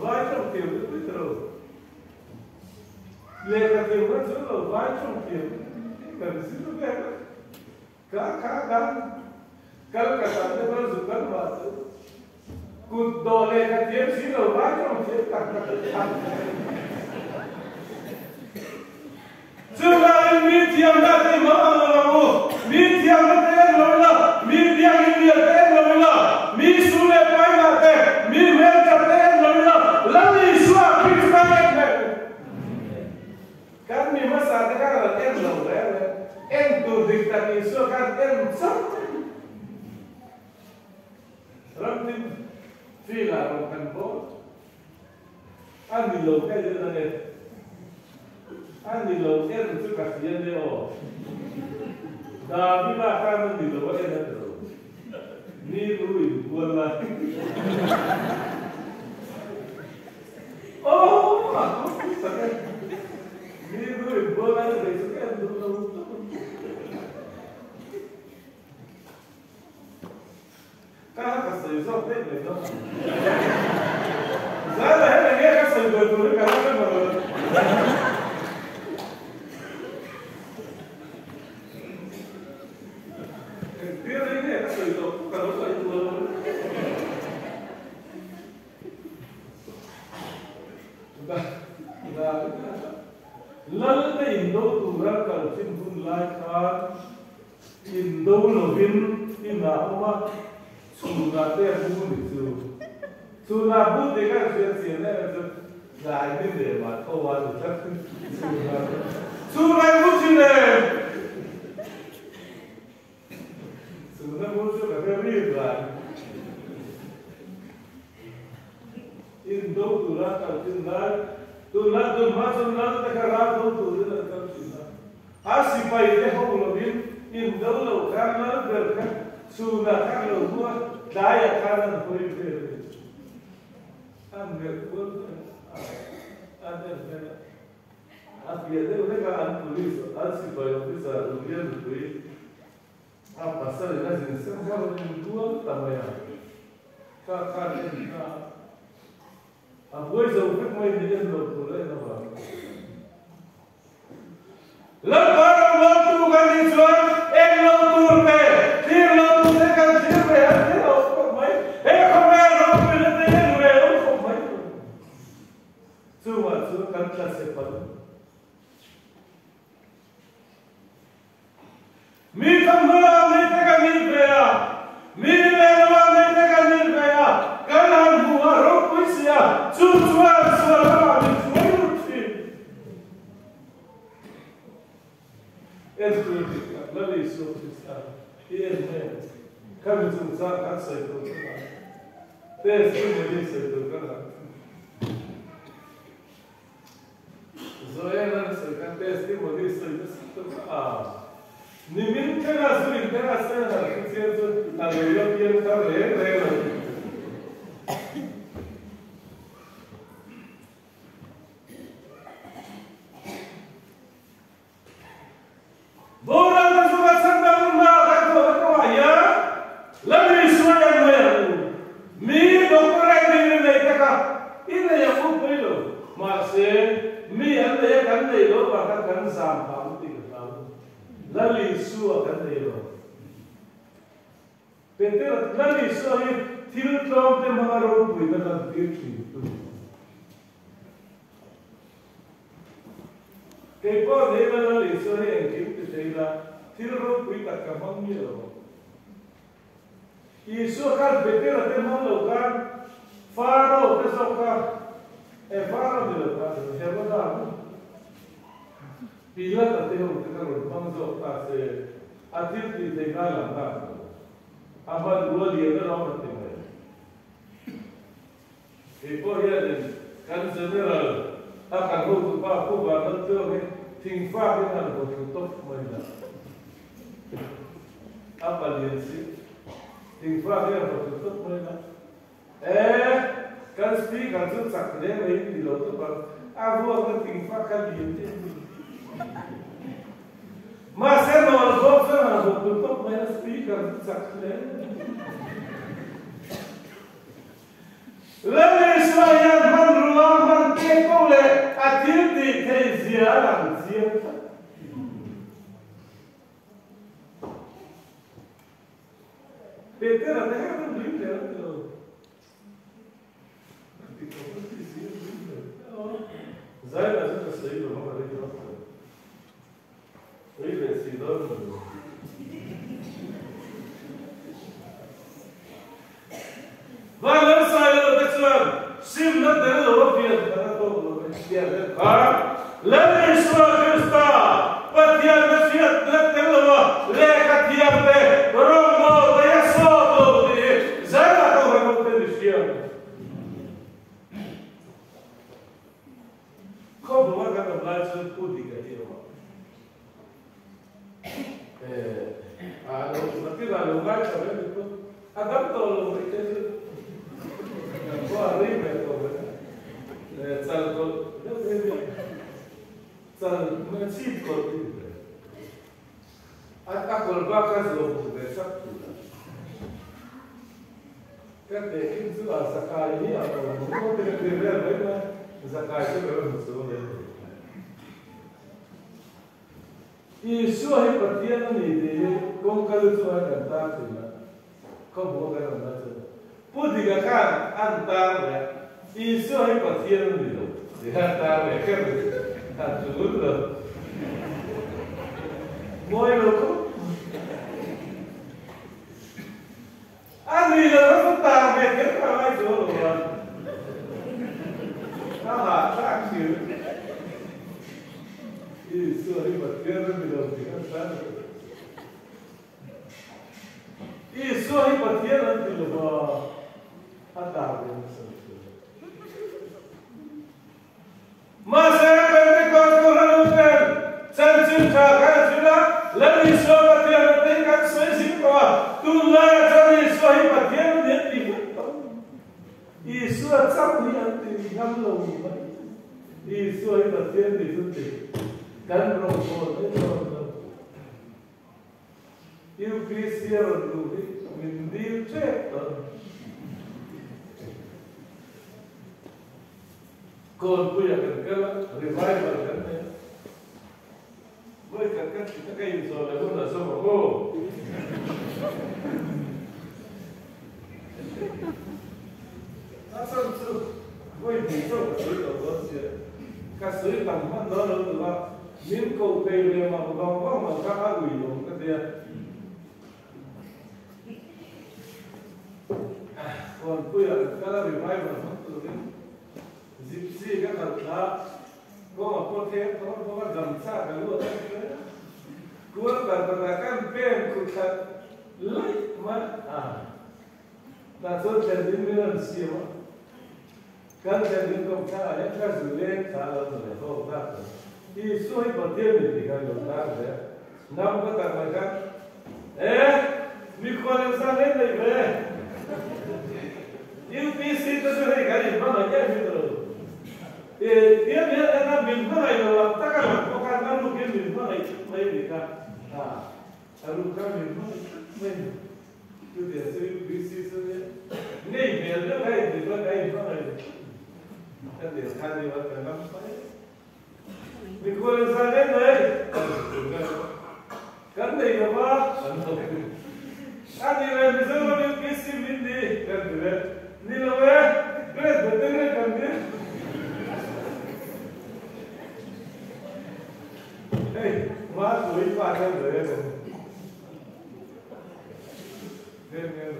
Vai tawng thiam te pui ta lo. Lehkha thiam kha chuan lo vai tawng thiam kan zir vek a. Ka kha kan kal ka tam te kal zu kal mah chu kut dawh leh ka thiam si lo vai tawng thiam tak tak a. Chuvangin mi thiamna te i hmang ang lo ang u, mi thiamna te en lo ila, mi biakinn lian te en lo ila, mi su leh paina te, mi hmelthat te en lo ila, Lal Isua Krista en hmel. Kan mi hmasa te khan an en lo reng reng. En tur dik tak Isua khan en chauh a ni. Ramtin field ah rawn kan bawl a ni lo ka en ang e. A ni lo en chu ka hria nia aw. Davida khan a ni lo a en a ti lo. Ni lu in bual lai. Aw a ropui tak e. Mi nu in bual lai chu kei chu ka en duh lo tawp a. Ka ha ka sawi zawk daih mai dawn ang. Zana hian enge ka sawi buai tur hi ka la hre lo. Engtir rei nge ka sawi tawh ka lo ngaihtuah lo. Lal te indo tura kal thin hun lai khan indo lovin inah awm a, chhunah te a bu ni chu. Chhunah bu tih khan hriat chian em em chu tlai ni leh mah tho a ni tlat. Chhunah chhunah i bu thin em? Chhunah bu chu ka hre ri ran. Indo tura. tura an kal thin lai, tunlai tun hma chuan lal te kha ral do turin an kal thin a. A sipai te ho lovin indo lo khan lal ber kha chhunah khan lo hmu a, tlaiah khan an hawi vel a ni. An melh kual vel a, an en vel a. A piah deuh hlek a an police, an sipai officer Rulia nupui a pasal in a zin sem kha rawn inbual ta mai a, kha khan en kha a buai zo vek mai ni en lo tur a en avangin. Lalpa ram lawmtu kan nih chuan en lo tur te, thlir lo tur te kan thlir ve a thlir lo khawp mai. He khawvel ropuina te en ve lo khawp mai tur. Chuvah chuan kan tla che palh. Mi thawmhnaw ah mei te kan in ve a, mi lehlam ah mei te kan in ve a, kan han hmu a ropui si a, chu chuan sual lamah min hruai lut thin. Entir dik tak Lal Isua Krista i en hmel khami chungchang kan sawi tur ka ngah testimony sawi tur ka ngah. Zoel an sawi khan testimony sawi nasa tak a, nimin thlenga zuin thlenga sel han hre chiang chu a lo la piang thar reng reng lo. Boral na zunga chhandam na kan thawhna kawngah hian Lal Isua en mai ang u. Mi doctorate degree nei te kha i nei ang u pui lo. Mahse, mi an nei a kan nei lo vang khan kan zam phah ang tih ka hlau. Lal Isua kan nei lo. Petera, Lal Isua hi thil tlawm te hmanga ropuina lantir thin tu. Kei pawh nei la Lal Isua hi engkim ti thei la, thil ropui tak ka hmang miah lo ang. Isua khan Petera te hmang lo khan Faro te zawk kha, e Faro ni lo khan Heroda maw? Pilata te ho te kha rawn hmang zawk ta se, a thil tih thei ngai lang nghal lo. A hmanrua lian erawh a ti mai. Kei pawh hianin kan General a kan hotupa Pu Vanlaltluang hi thingfak in han haw thlu tawp mai la. A palian si. Thingfak hi han haw thlu tawp mai la. E, kan Speaker chu chak hle mai in ti lo tawp ang. A vuakna thingfak kha lian em em. Mahse nawl bawk chuan han haw thlu tawp mai la Speaker chu chak hle mai. Lal Isua hian hmanrua hman pek ko leh a thil tih theih zia a lang chiang tlat. Petera te kha kan ring hle a ni lo. A ti khawp a ti si a ring hle. Zai lah chu ka sawi lo a ring vak lo. Sawi ve si dawn lo. Van lam sai lo te chuan simna tel lo a pian thar a tawk lo e tih a kha Lal Isua Krista Pathian na hriatna tel lo a lehkha thiam te rawngbâwl te a sâwt lo tih hi zaiah ka hawi ho ten i hria. Khawbunga kan awm lai chuan Pu Dika hi a awm a. Eh, a lo nakin ah lo ngaithla ve ni pawh a dam tawh lo mai te chu kan pawh a rei ve tawh mai a. Eh, chal kawlh deuh em em, chal chhip kawlh ti ve. A a kawlh bak kha zawh hmuh ve sak tur a. Ka tehkhin chu a zakai hi a awm maw te ka ti vel mai mai, zakai chu ka la hmu chuang lem lo. Isua hi Pathian a ni tih hi kawngka lu chungah kan tar thin a, khawhmuh a kan awm lai chuan Pu Dika khan an tar leh a, Isua hi Pathian a ni lo tih an tar leh kher a ni, a tul lo. Mawi lo khawp mai. A ni lo kha chu tar ve kher kha a ngai chuang lo a, a hahthlak thil. Isua hi Pathian a ni lo tih an hre lo. Isua hi Pathian an ti lo va, a tar ve nasa thil. Isua chauh hi an ti ngam lo mai. Isua hi Pathian ni chu ti kan rawngbâwl mai dawn lo. UPC a rawn luh hi min dil ṭep tawh a ni. Kawnpuiah kan kal a, revival kan nei a. Vawi khat kan thli taka inzawn leh hun a zawm ang aw. A chhan chu vawi hnih chauh ka sawi tawh dawn sia, ka sawi tam hman dawn lo tura min koh phei ve mak vang vang lo kha a ui awm ka tia. Kawnpuiah kan kal a revival hmang turin Gypsy ka kal thla a. Kawng a pawt thei a, kawng a dam chak a luat a ni a. Kual kal kawtah khan pen kut thla laih mai a. Tah chuan thlen ding min rawn siam a. Kan thlen ding kawng thla ah hian ka zu leng thla a lo ni leh ho ta chu. Isua hi Pathian min tih khan lo tar ve a. Ngam ka tak mai khan e mikhual in sang em nei ve. UPC te chu hei kan inhmangaih em hi ta lo. E tiang hian en a min hmangaih lo ang tak a lang bawk a, a ruk hian min hmangaih tlat mai a ni kha. Ha, a ruk khan min hmangaih tlat mai a ni. Chutiang chu UPC chu nia ngei hmel deuh kha inti chuan ka inhmangaih lo tlat a ni. Ka tir khan ni a ka ngam mai. Mikhual in zan em mai kan nei lo va an lo ti. A ni le Mizoram UPC min ni kan ti le. Ni lo e, Presbyterian kan ni. Hei, ma tui pa kan ve em. Em em.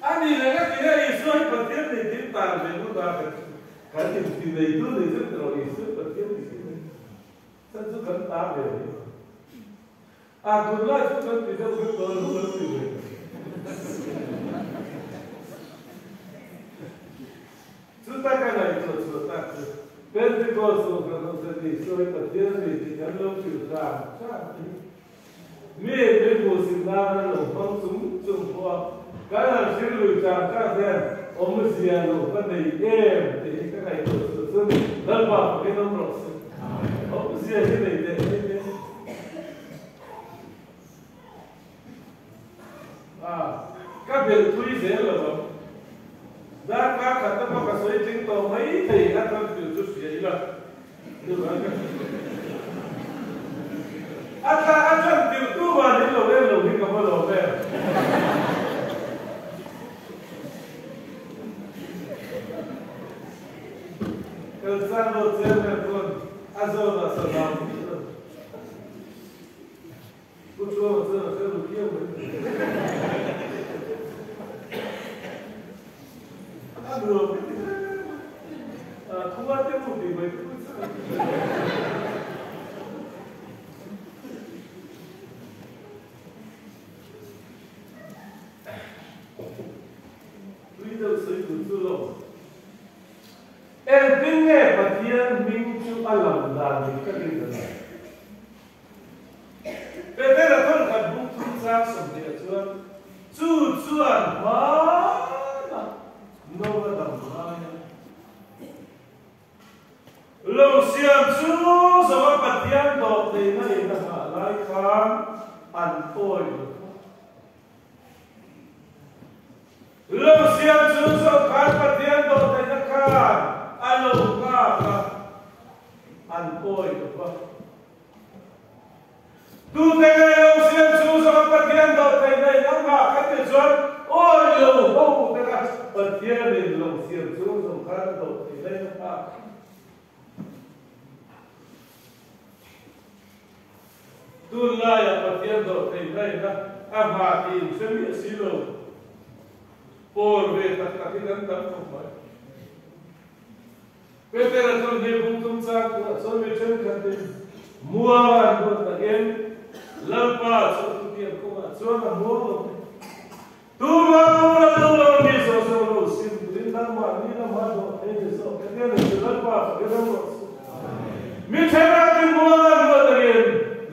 A ni leh ka ti a, Isua hi Pathian nei tih tar ve ngawt a, kan inti neitu nei zet erawh Isua hi Pathian ni tih mai chan chu kan tar ve mai lo. A tunlai chu kan ti deuh vek tawh lo kan ti ve ta. Chuta ka ngaihtuah chhuah tak chu Pentecost Kohhran ho chuan Isua hi Pathian ni tih kan lo hrilh hram hram hi. Mi min hmuhsit nan an lo hmang chung chung pawh a, kan han hrilh lui chang chang hian awmzia lo ka nei em tih hi ka ngaihtuah chhuah chu ni. Lalpa fakin awm rawh se. Awmzia hi nei teh mai teh. A, ka belh thui zel lo ang. Darkar khat te pawh ka sawi tling tawh mai thei a chuan thil chu hria ila. A thla a chuan tirtu van in lo en lo hi ka va lawm em. Kalsan lo chairman chuan a zawnah sanau hi a Pu Chuama chuan a hre ru khiau mai. A nuam ka ti hle mai. A khua te mu tih mai te pawh chu. Tui deuh sawi tur chu lo. Engtin nge Pathian hming chu a lam dan dik takin ka lam? Petera thawnkhat bung thum chang 20 chuan, Chu chuan hmanah Noah dam lai a lo siam chu zawa Pathian dawhtheihna in a nghah lai khan an awi lo va. Lo siam chu zawh khan Pathian dawhtheihna khan a lo nghak a, an awi lo va. Tute nge lo siam chu zawh a Pathian dawhtheihna in a nghah kha ti chuan awi lo ho te kha Pathianin lo siam chu zawh khan a dawhtheihna in a nghak. Tunlaiah Pathian dawhtheihna ina a nghah tih inhre miah si lo. Pawl ve tak tak hi kan tam khawp mai. Petera chuan hei bung tum chang turah chuan mi thenkhatin muang an ruat takin Lalpa chu a thutiam kawngah chuan a muang lo mai. Tuma tura duh lo mi zawh zawh lo sim turin nangmah ni lama dawh thei ni zawk ka tia ni chu Lalpa fak i ram rawh se. Mi thenkhat in muang an ruat angin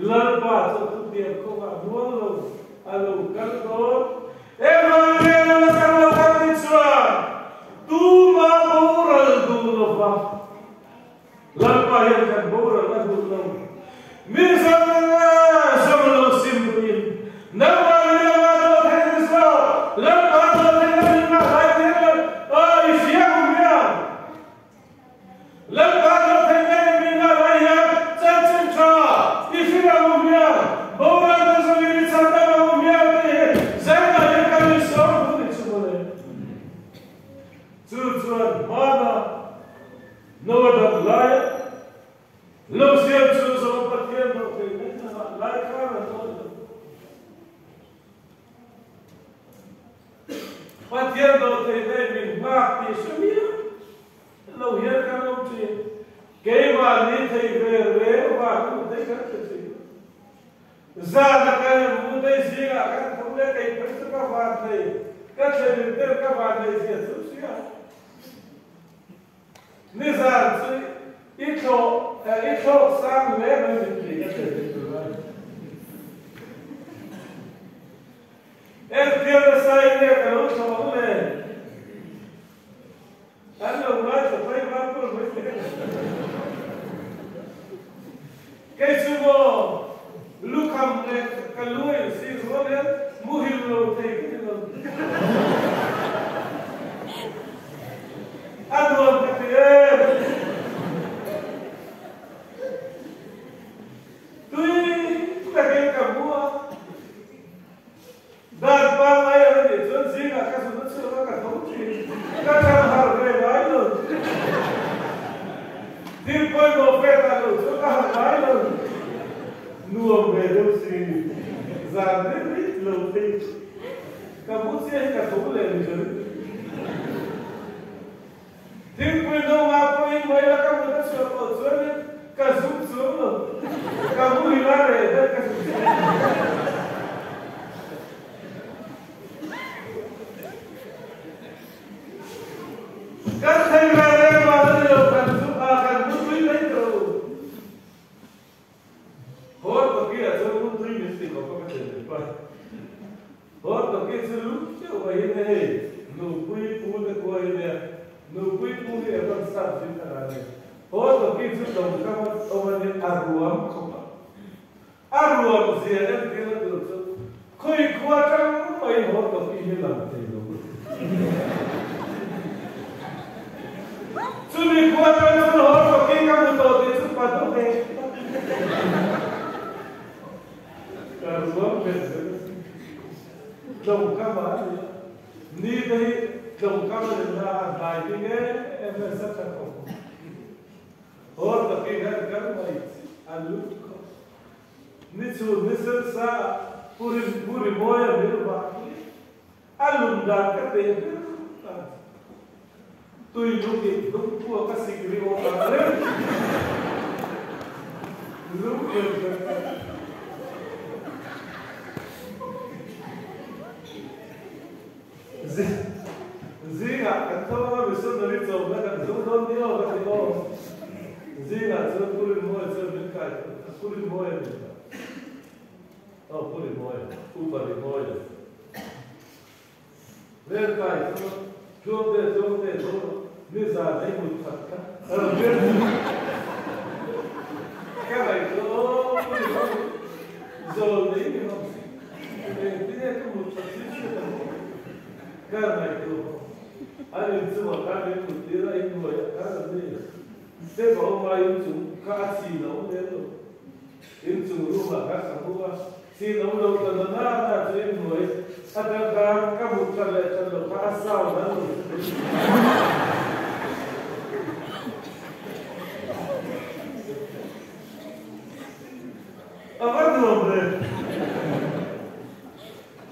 Lalpa chu a thutiam kawngah muang lo a lo kal dawn. Engvang nge lo la kal lo kan ti? Chu chuan hmana Noa dam laia lo siam chu zawng Pathian lo thei mai hna lai khan an awih lo. Pathian lo thei mai min nghak tih hre miah lo hian kan awm thin. Keimahni thei ve reng vang in thei kan hre thin. Zan a kan hmu daih zingah kan tho leh kei phei chu ka van thei, ka thlenin tel ka van nei zia chu hria. Nizan chu i thlawh i thlawk sang hle mai min ti ka thlenin tur a ni. Engtiang nasa in nge ka lo thlawh ang le? An lo ngaithla phei var tur mai thei a ni. Kei chu maw lukham leh ka lu a insi rual hian muhil lo thei ka ni lo. A nuam ka ti em. Tui takin ka hmu a. Dan pangngai a la nih chuan zingah ka zun a chhuak a, ka tho thin. Ka thlang harh ve ngai lo. Thil pawimawh pek ah lo chuan ka harh ngai lo. Nuam ve deuh si. Zan deuh rit lo phei. Ka mu chiah hi ka tho leh ni ber. Thingpui no nga pawhin mai la ka mut a chhuah tawh chuanin ka zuk chuang lo. Ka muhil a reh daih ka zuk chuang lo. Kan thei ve reng vang a ni lo, kan zuk a, kan mutui mai tawh lo. Hawr tawki ah chuan mutui min ti khawp a ka thlen ve pa. Hawr tawki chu lu deuh mai hi nia hei nupui pu te khua hi nia nupui pu hi Evan sap zing kha dah nia. Hawr tawki chu tawngkam a awm a nia a ruam khawp a. A ruam zia entir na tur chu khawi khua tang mai hawr tawki hi lang thei lo. Chumi khua tang chuan hawr tawki ka hmu tawh tih chu pa duh ve. Ka ruam bet zel a si. Tlawngkam ah a ni a. Ni te hi tlawngkam a rinna a hnai ding em em a sa tha khawp. Hawr tawki khan kal mai a lut khawp. Ni chhun ni sel sa Pu Rimawia mil vah hi A lum dan ka teh ber a ni. Tui lung in hnung pua ka sik ri awm ang reng. Lung em ber a ni. Zingah kan tho anga missionary chawmna kan zung dawn ni aw ka ti aw. Zingah chuan Pu Rinmawia chuan min kai Pu Rinmawia min kai. Aw Pu Rimawia, Upa Rimawia. Vel kai chu tluang te tluang te chu nizan ei mut khat kha a rawn vel chu ka ngaih chu aw Pu Rimawia zawl nei ni hlawm si engtin nge ka mut khat si hriat ang aw ka ngaih chu an inchungah khan min mut tir a inhnuaiah khan an ni step a awm a inchung kha a chhin a awm lem lo. Inchung room ah khan ka hmu a, chin awm lo ta na na na chu inhnuai atang khan ka hmuh that leh that loh kha a sound an lo hre thei. A va nuam ve,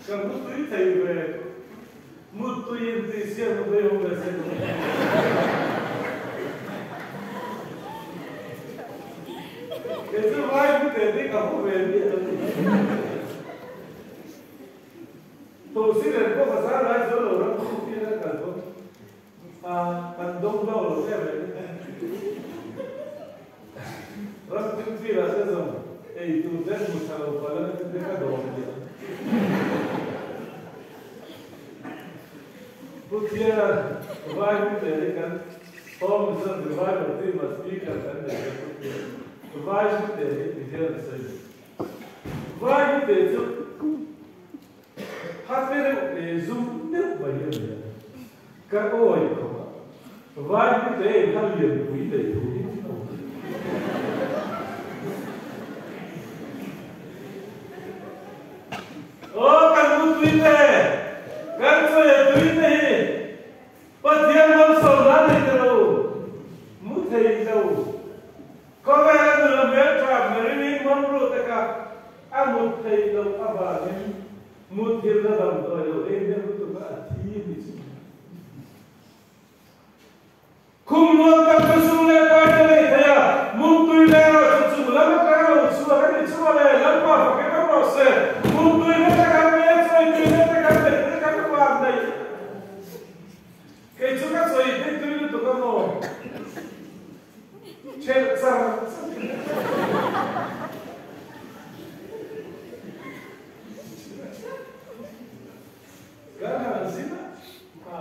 ka hmu tui thei ve, muttui in tih siam a vei awm ve se. Kei chu vai pu te te ka hmu ve miah lo ni. Tosi nen pawh ka zar lai chuan lo ram chhuk hi an kal pawn a kan dawng deuh lo em em. Ram thim filah te zawng ei tur te hmu tha lo palh a ni te ka dawm miah. Pu Thiana vai pu te hi kan Home chuan revival team a speaker kan nei ta pu Thiana vai pu te hi ti hian a sawi ve. Vai pu te chu hate deuh te zum deuh mai hi a ni a, ka awi khawp a, vai pu te in ha lianpui nei thu hi a awm. Aw kan mutui te, kan chawi a tui te hi Pathian malsawm. Zirna damdawi lo ei hnem lutuk a, a thi a ni chu. Khum nuam tak chu sum leh pai te nei thei a, muttui leh erawh chu chung lam atanga lo chhuak a ni chu mawle, Lalpa fakin awm rawh se, muttui na te kan nei a, chawitui na te kan neih te kan van neih. Kei chu ka chawi phei tui lutuk a maw? Ṭhelh char char. Kan han zin a,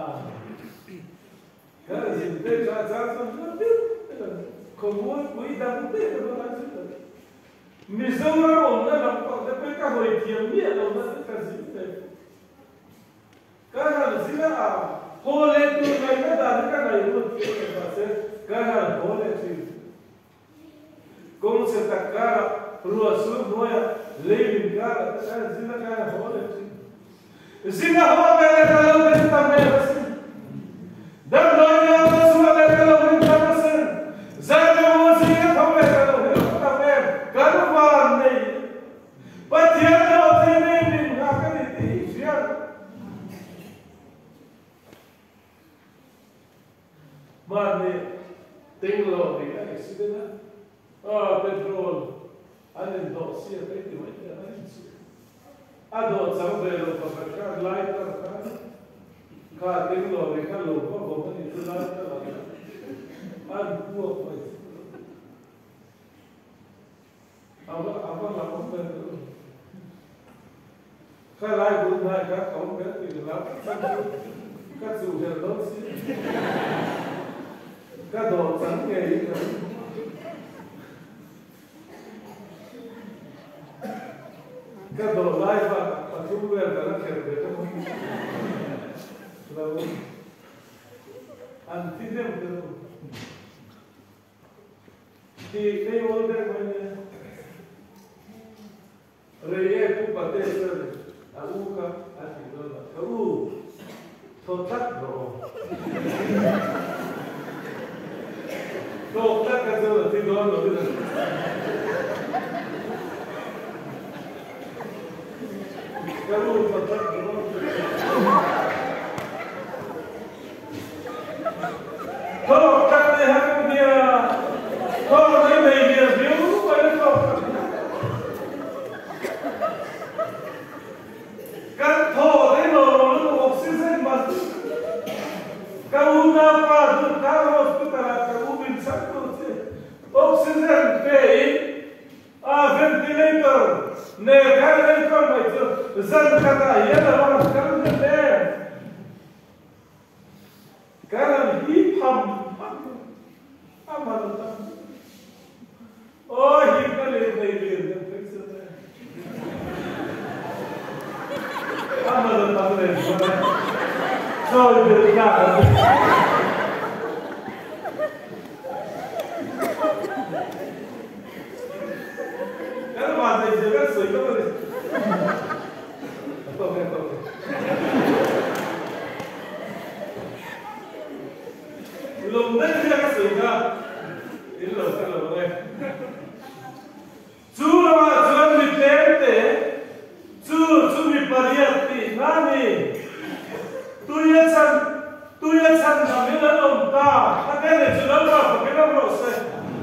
kan han zin phei chuan a chang chuan hla deuh deuh an khawmual pui dang daih a rawn zin a. Mizoram awmna lampang te pawh hi ka hawi thiam miah lo na te ka zin ve. Ka han zin a, haw leh tur ngaihna dan hi ka ngaihruat thiam lo mahse ka han haw leh thin. Kawng chhe tak karah, ruah sur hnuaiah, lei min karah te khan zin a ka han haw leh thin. Zin a haw ve leh ka lo rin ta hmel asin. Damdawi nia ka chhuah leh ka lo rin tam asin. Zan a zing a tho leh ka lo rin tam em. Kan van nei. Pathian dawh thei nei min nghak a ni tih hi hriat. Mahni tinglo nih a accident a, ah petrol an indawh si a kai ti mai te an inchhir. A dawh chang ve lo pakhat khan lighter khan kha tinglo nih kha lo va vawm a nih chu lighter ah khan an puak mai chu. A va a va hlauh awm ber chu. Kha lai bul hnai kha ka awm ber tih ka hlau tak tak chu ka chuh hlel dawn si. Ka dawh chang ngei in ka ring. Ka dawh lai bakah pathum vel ka la kherh ve ta mai. Lo an thi hnem te lo. Tih phei awl deuh mai nia. Rei e Pu Pate chuan a u kha a tih dawn a, Ka u, thaw tlat rawh aw. Thawk tlat kha chuan a thi dawn lo in a hria. Ka u, thaw tlat rawh aw. Thawk tak nei han awm nia, thawk nei nei lian viau mai na thawk tak hi. Kan thaw te lo lo lutuk oxygen man ka unaupa Durtlang Hospital ah ka u min chhan tur che oxygen pe in a ventilator nen khan enkawl mai chu zan khatah hian a rawn kal hnem em. Ka ram hi pham pham a man tam Aw hi ka leh nei lir deuh phei chu le a man tam leh zual a chawi ber tlak a ni. Kan van nei zia kan sawi lo a ni. A tawk e a tawk e. Lawm daih hian ka sawi kha in lo hre lo ang e. Chu ramah chuan mi tlemte chu chu mi pariat tih hna ni. Tui a chhan tui a chhan lam in an awm ta. A te nei chu Lalpa fakin awm rawh se.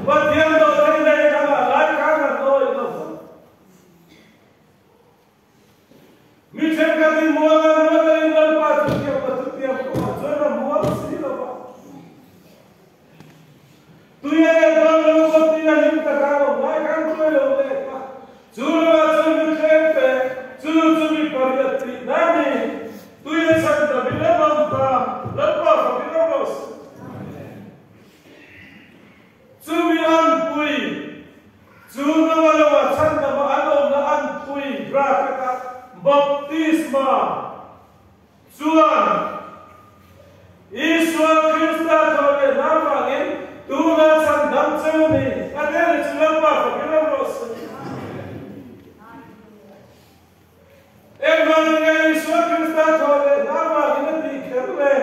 Pathian dawhthei leh engah lai khan an awih lo vang. Mi thenkhatin mual an ruat a in Lalpa chutiang va chutiang kawngah chuan a mual si lo va. Tui a leh dawn lo va tui a hlim tak a awm lai khan tuai lo leh ta. Chu lamah chuan mi thleng te chu chu mi pariat tih na ni. Tui a chhan ta mi lam awm ta Lalpa fakin awm rawh se. Chumi anpui, chu nanga loa chhandama an awmna anpui bracket-a baptisma chuan Isua Krista thaw leh hna vangin tuna chhandam cheu ni a hnenah chu Lalpa fakin awm rawh se. Engvangin nge Isua Krista thaw leh hna vangin a tih kher le?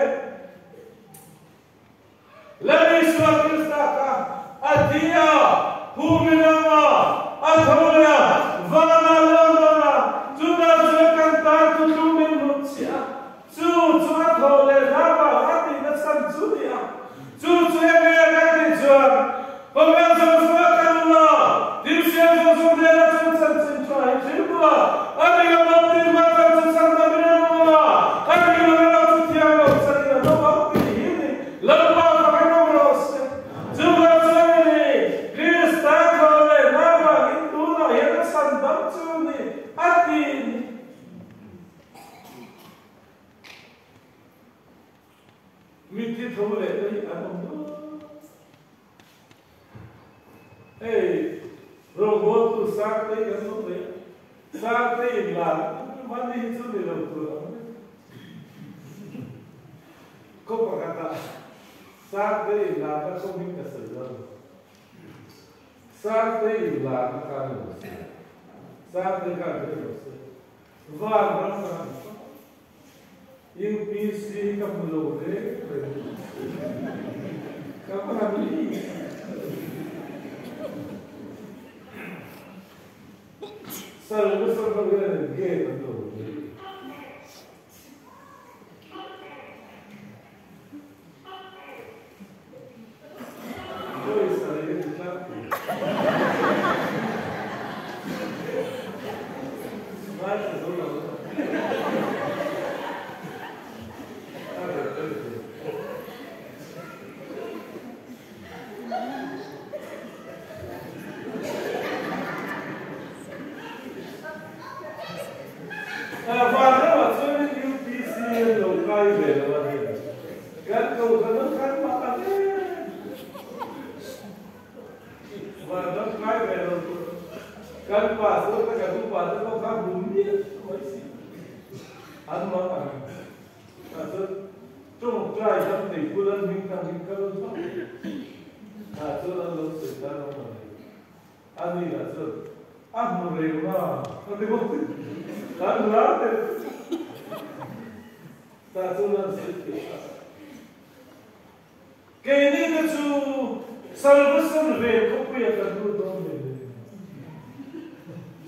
Lal Isua Krista kha a thi a, phumi lama a tho leh a, vana lo dawn a, chutah chuan kan tan thu tlum in Mitthi tho leh te hi an awm dawn. Hei rawngbawltu Sangtei kan awm mai a, Sangtei in lar mahni hi chu ni lo tur ang mai. Khaw pakhatah Sangtei in larna kawngin ka sawi dawn lo. Sangtei in larna kha ni lo se, Sangtei khan hre lo se, van ram kha ni fo. UPC hi ka hmu lo reng reng. Ka va han ni. Sal nasa ho hian in gate an lo ni. Pawisa hi a ni tlangpui. Ngaithla zo lo a. A reh tel ve. Vanramah chuanin UPC an lo kai ve lo a ni. Kan kohhran an kan mah ang em? Vanram kai ve lo tur kan pastor te kan upa te pawh kha hmu miah mai si an mah ang. Tah chuan tawngtai lam nei pul an hming thang in ka lo hmang. Tah chuan an lo sawi tan awm ang e. A ni lah chuan a hmu reng a, a ti bawk. Kan hla teh. Tah chuan an sawi thiam a. Keini te chu Salvasan ve khawpuia kan lut dawn ve le.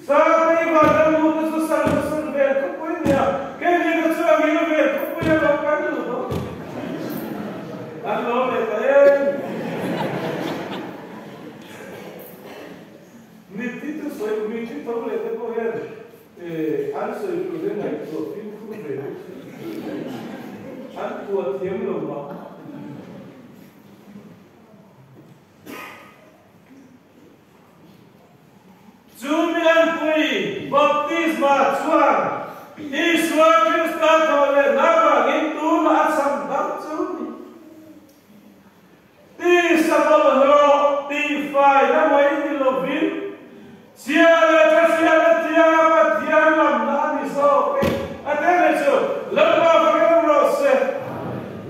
Sangtei Vanram te chu Salvasan ve khawpui nia, keini te chu Angil ve khawpuia lo kan lut dawn. An lo leh ta em. Mitthi chu sawi, mitthi tho leh te pawh hian an sawi tur hi ngaihtuah fimkhur ve bawk se. An phuah thiam lo mah mah. Chu mianpui baptisma chuan Isua Krista thawh leh hna vangin tunah a cham dang chu ni. Tisa bawlhhlawh tihfaina mai ni lovin, chhia leh tha hriatna thianga Pathian lamna a ni zawk e. A tel hi chu Lalpa fakin awm rawh se.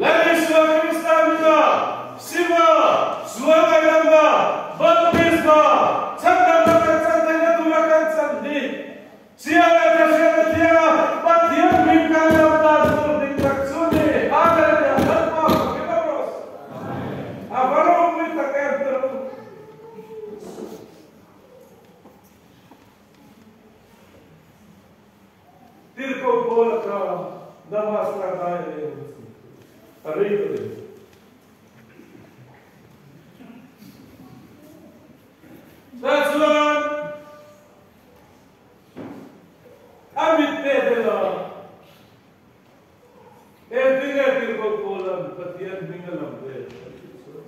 Lal Isua Krista hminga Sima, Sual ngaihdamna, Baptisma, chhandamna kan chan theihna tura kan chan hi Chhia leh tha hriatna thianga Pathian hming kan lam dan tur dik tak chu ni. Hallelujah! Lalpa fakin a rawh se. A va ropui tak em te u. Tirhkoh Paula kha Damaska dai a leng a chhun thu a rei ta lem. Tah chuan A mit te bel a, Engtin nge tirhkoh Paulan Pathian hming a lam ve a tih chuan,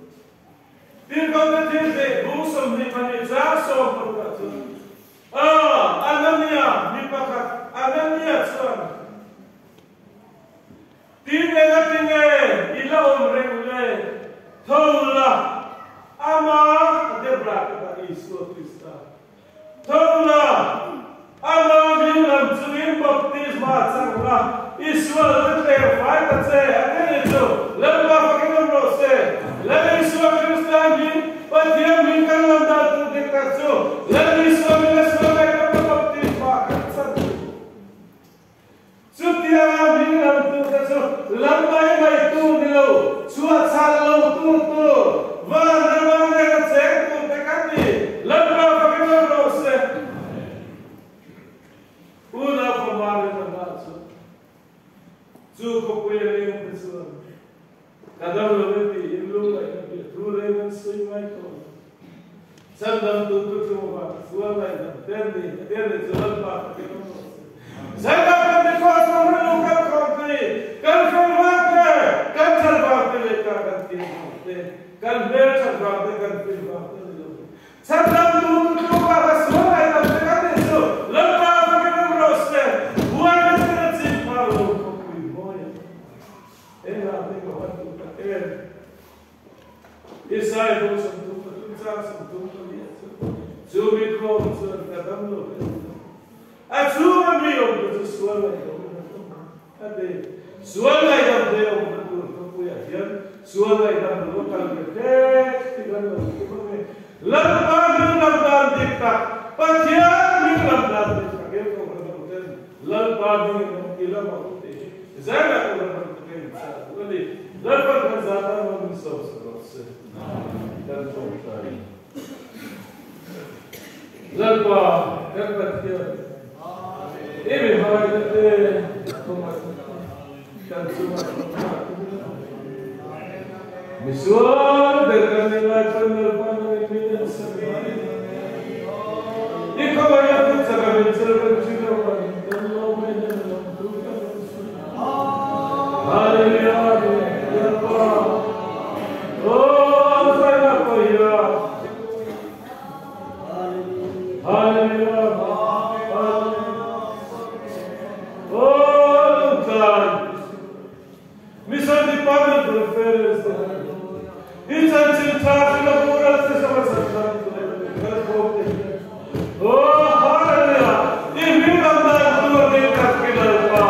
Tirhkohna thil theih bung 22 chang 16 ah chuan, A, Anania, mi pakhat Anania chuan, Tin engati nge i la awm reng le? Tho la, ama a Debra te kha Isua Krista Tho la, ama min lam chungin baptisma chang la, i sual te tler fai ta che, a ti ni chu, Lalpa fakin awm rawh se. Lal Isua Krista min Pathian min kan lam dan tur dik tak chu, Lal Isua min a sual ngaihdamna baptisma kan chan chu. Chutianga min lamtute chu lam mai mai tur ni lo, chhuahchhal lo tur tur, van rama nena cheng turte kan ni. Lalpa fakin awm rawh se. Unau Pamari Nana chu chu khawpui a leng te chuan ka dam lo e tiin lungngaihna bia thu reng an sawi ngai tawh lo. Chandam tu tu tlungva sual ngaihdam ter ni ter ni chu Lalpa fakin awm rawh se. Zaidam Pentecost ram rilru kal khawm te, kan fel vang te, kan that vang te leh ka kan thiam vang te, kan hmel that vang te, kan fim vang te ni lo. Chandam tu tu tlungva ka sual ngaihdam te kan nih chu Lalpa fakin awm rawh se. Buaina ten a chim phah lo khawpui mawi a. He hla te ka van duh tak em. Isaia bu 33 chang 34 chu chu mi khawm chuan ka dam lo ve a chhunga mi awm te chu sual ngaihdamna tum a ti. Sual ngaihdam te awmna tur khawpuiah hian sual ngaihdam lo a kal ve tek ti kan lo tum a ni. Lalpa hming lam dan dik tak, Pathian hming lam dan dik tak em ko kan ho ten Lalpa hming in awm ti lam a awm tih hi zailah ko kan ho te ka inchah duh a ni. Lalpan kan zah tan awm in sawm sa rawh se. Kan tawngtai. Lalpa kan Pathian i mi hmaina te khawngaihna te kan chungah tawngtai tum ila. Misual ber kan ni lai chuan Lalpa nangin min ensak mai. I khawngaihna hmun chaka min chel reng thin avangin kan lawm e hnen lam tu kan rawn sawi. Hallelujah Lalpa. Aw zaina pawhia. Hallelujah. Aw lungtlan. Mission Department Reference te I chanchin tha hrila boral te sama chan kan khawm te hian. Aw hallelujah. I hming lam dan tur ni tak ki Lalpa.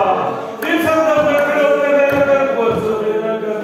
I chhandam na hrilo te nena kan kual chu nena kan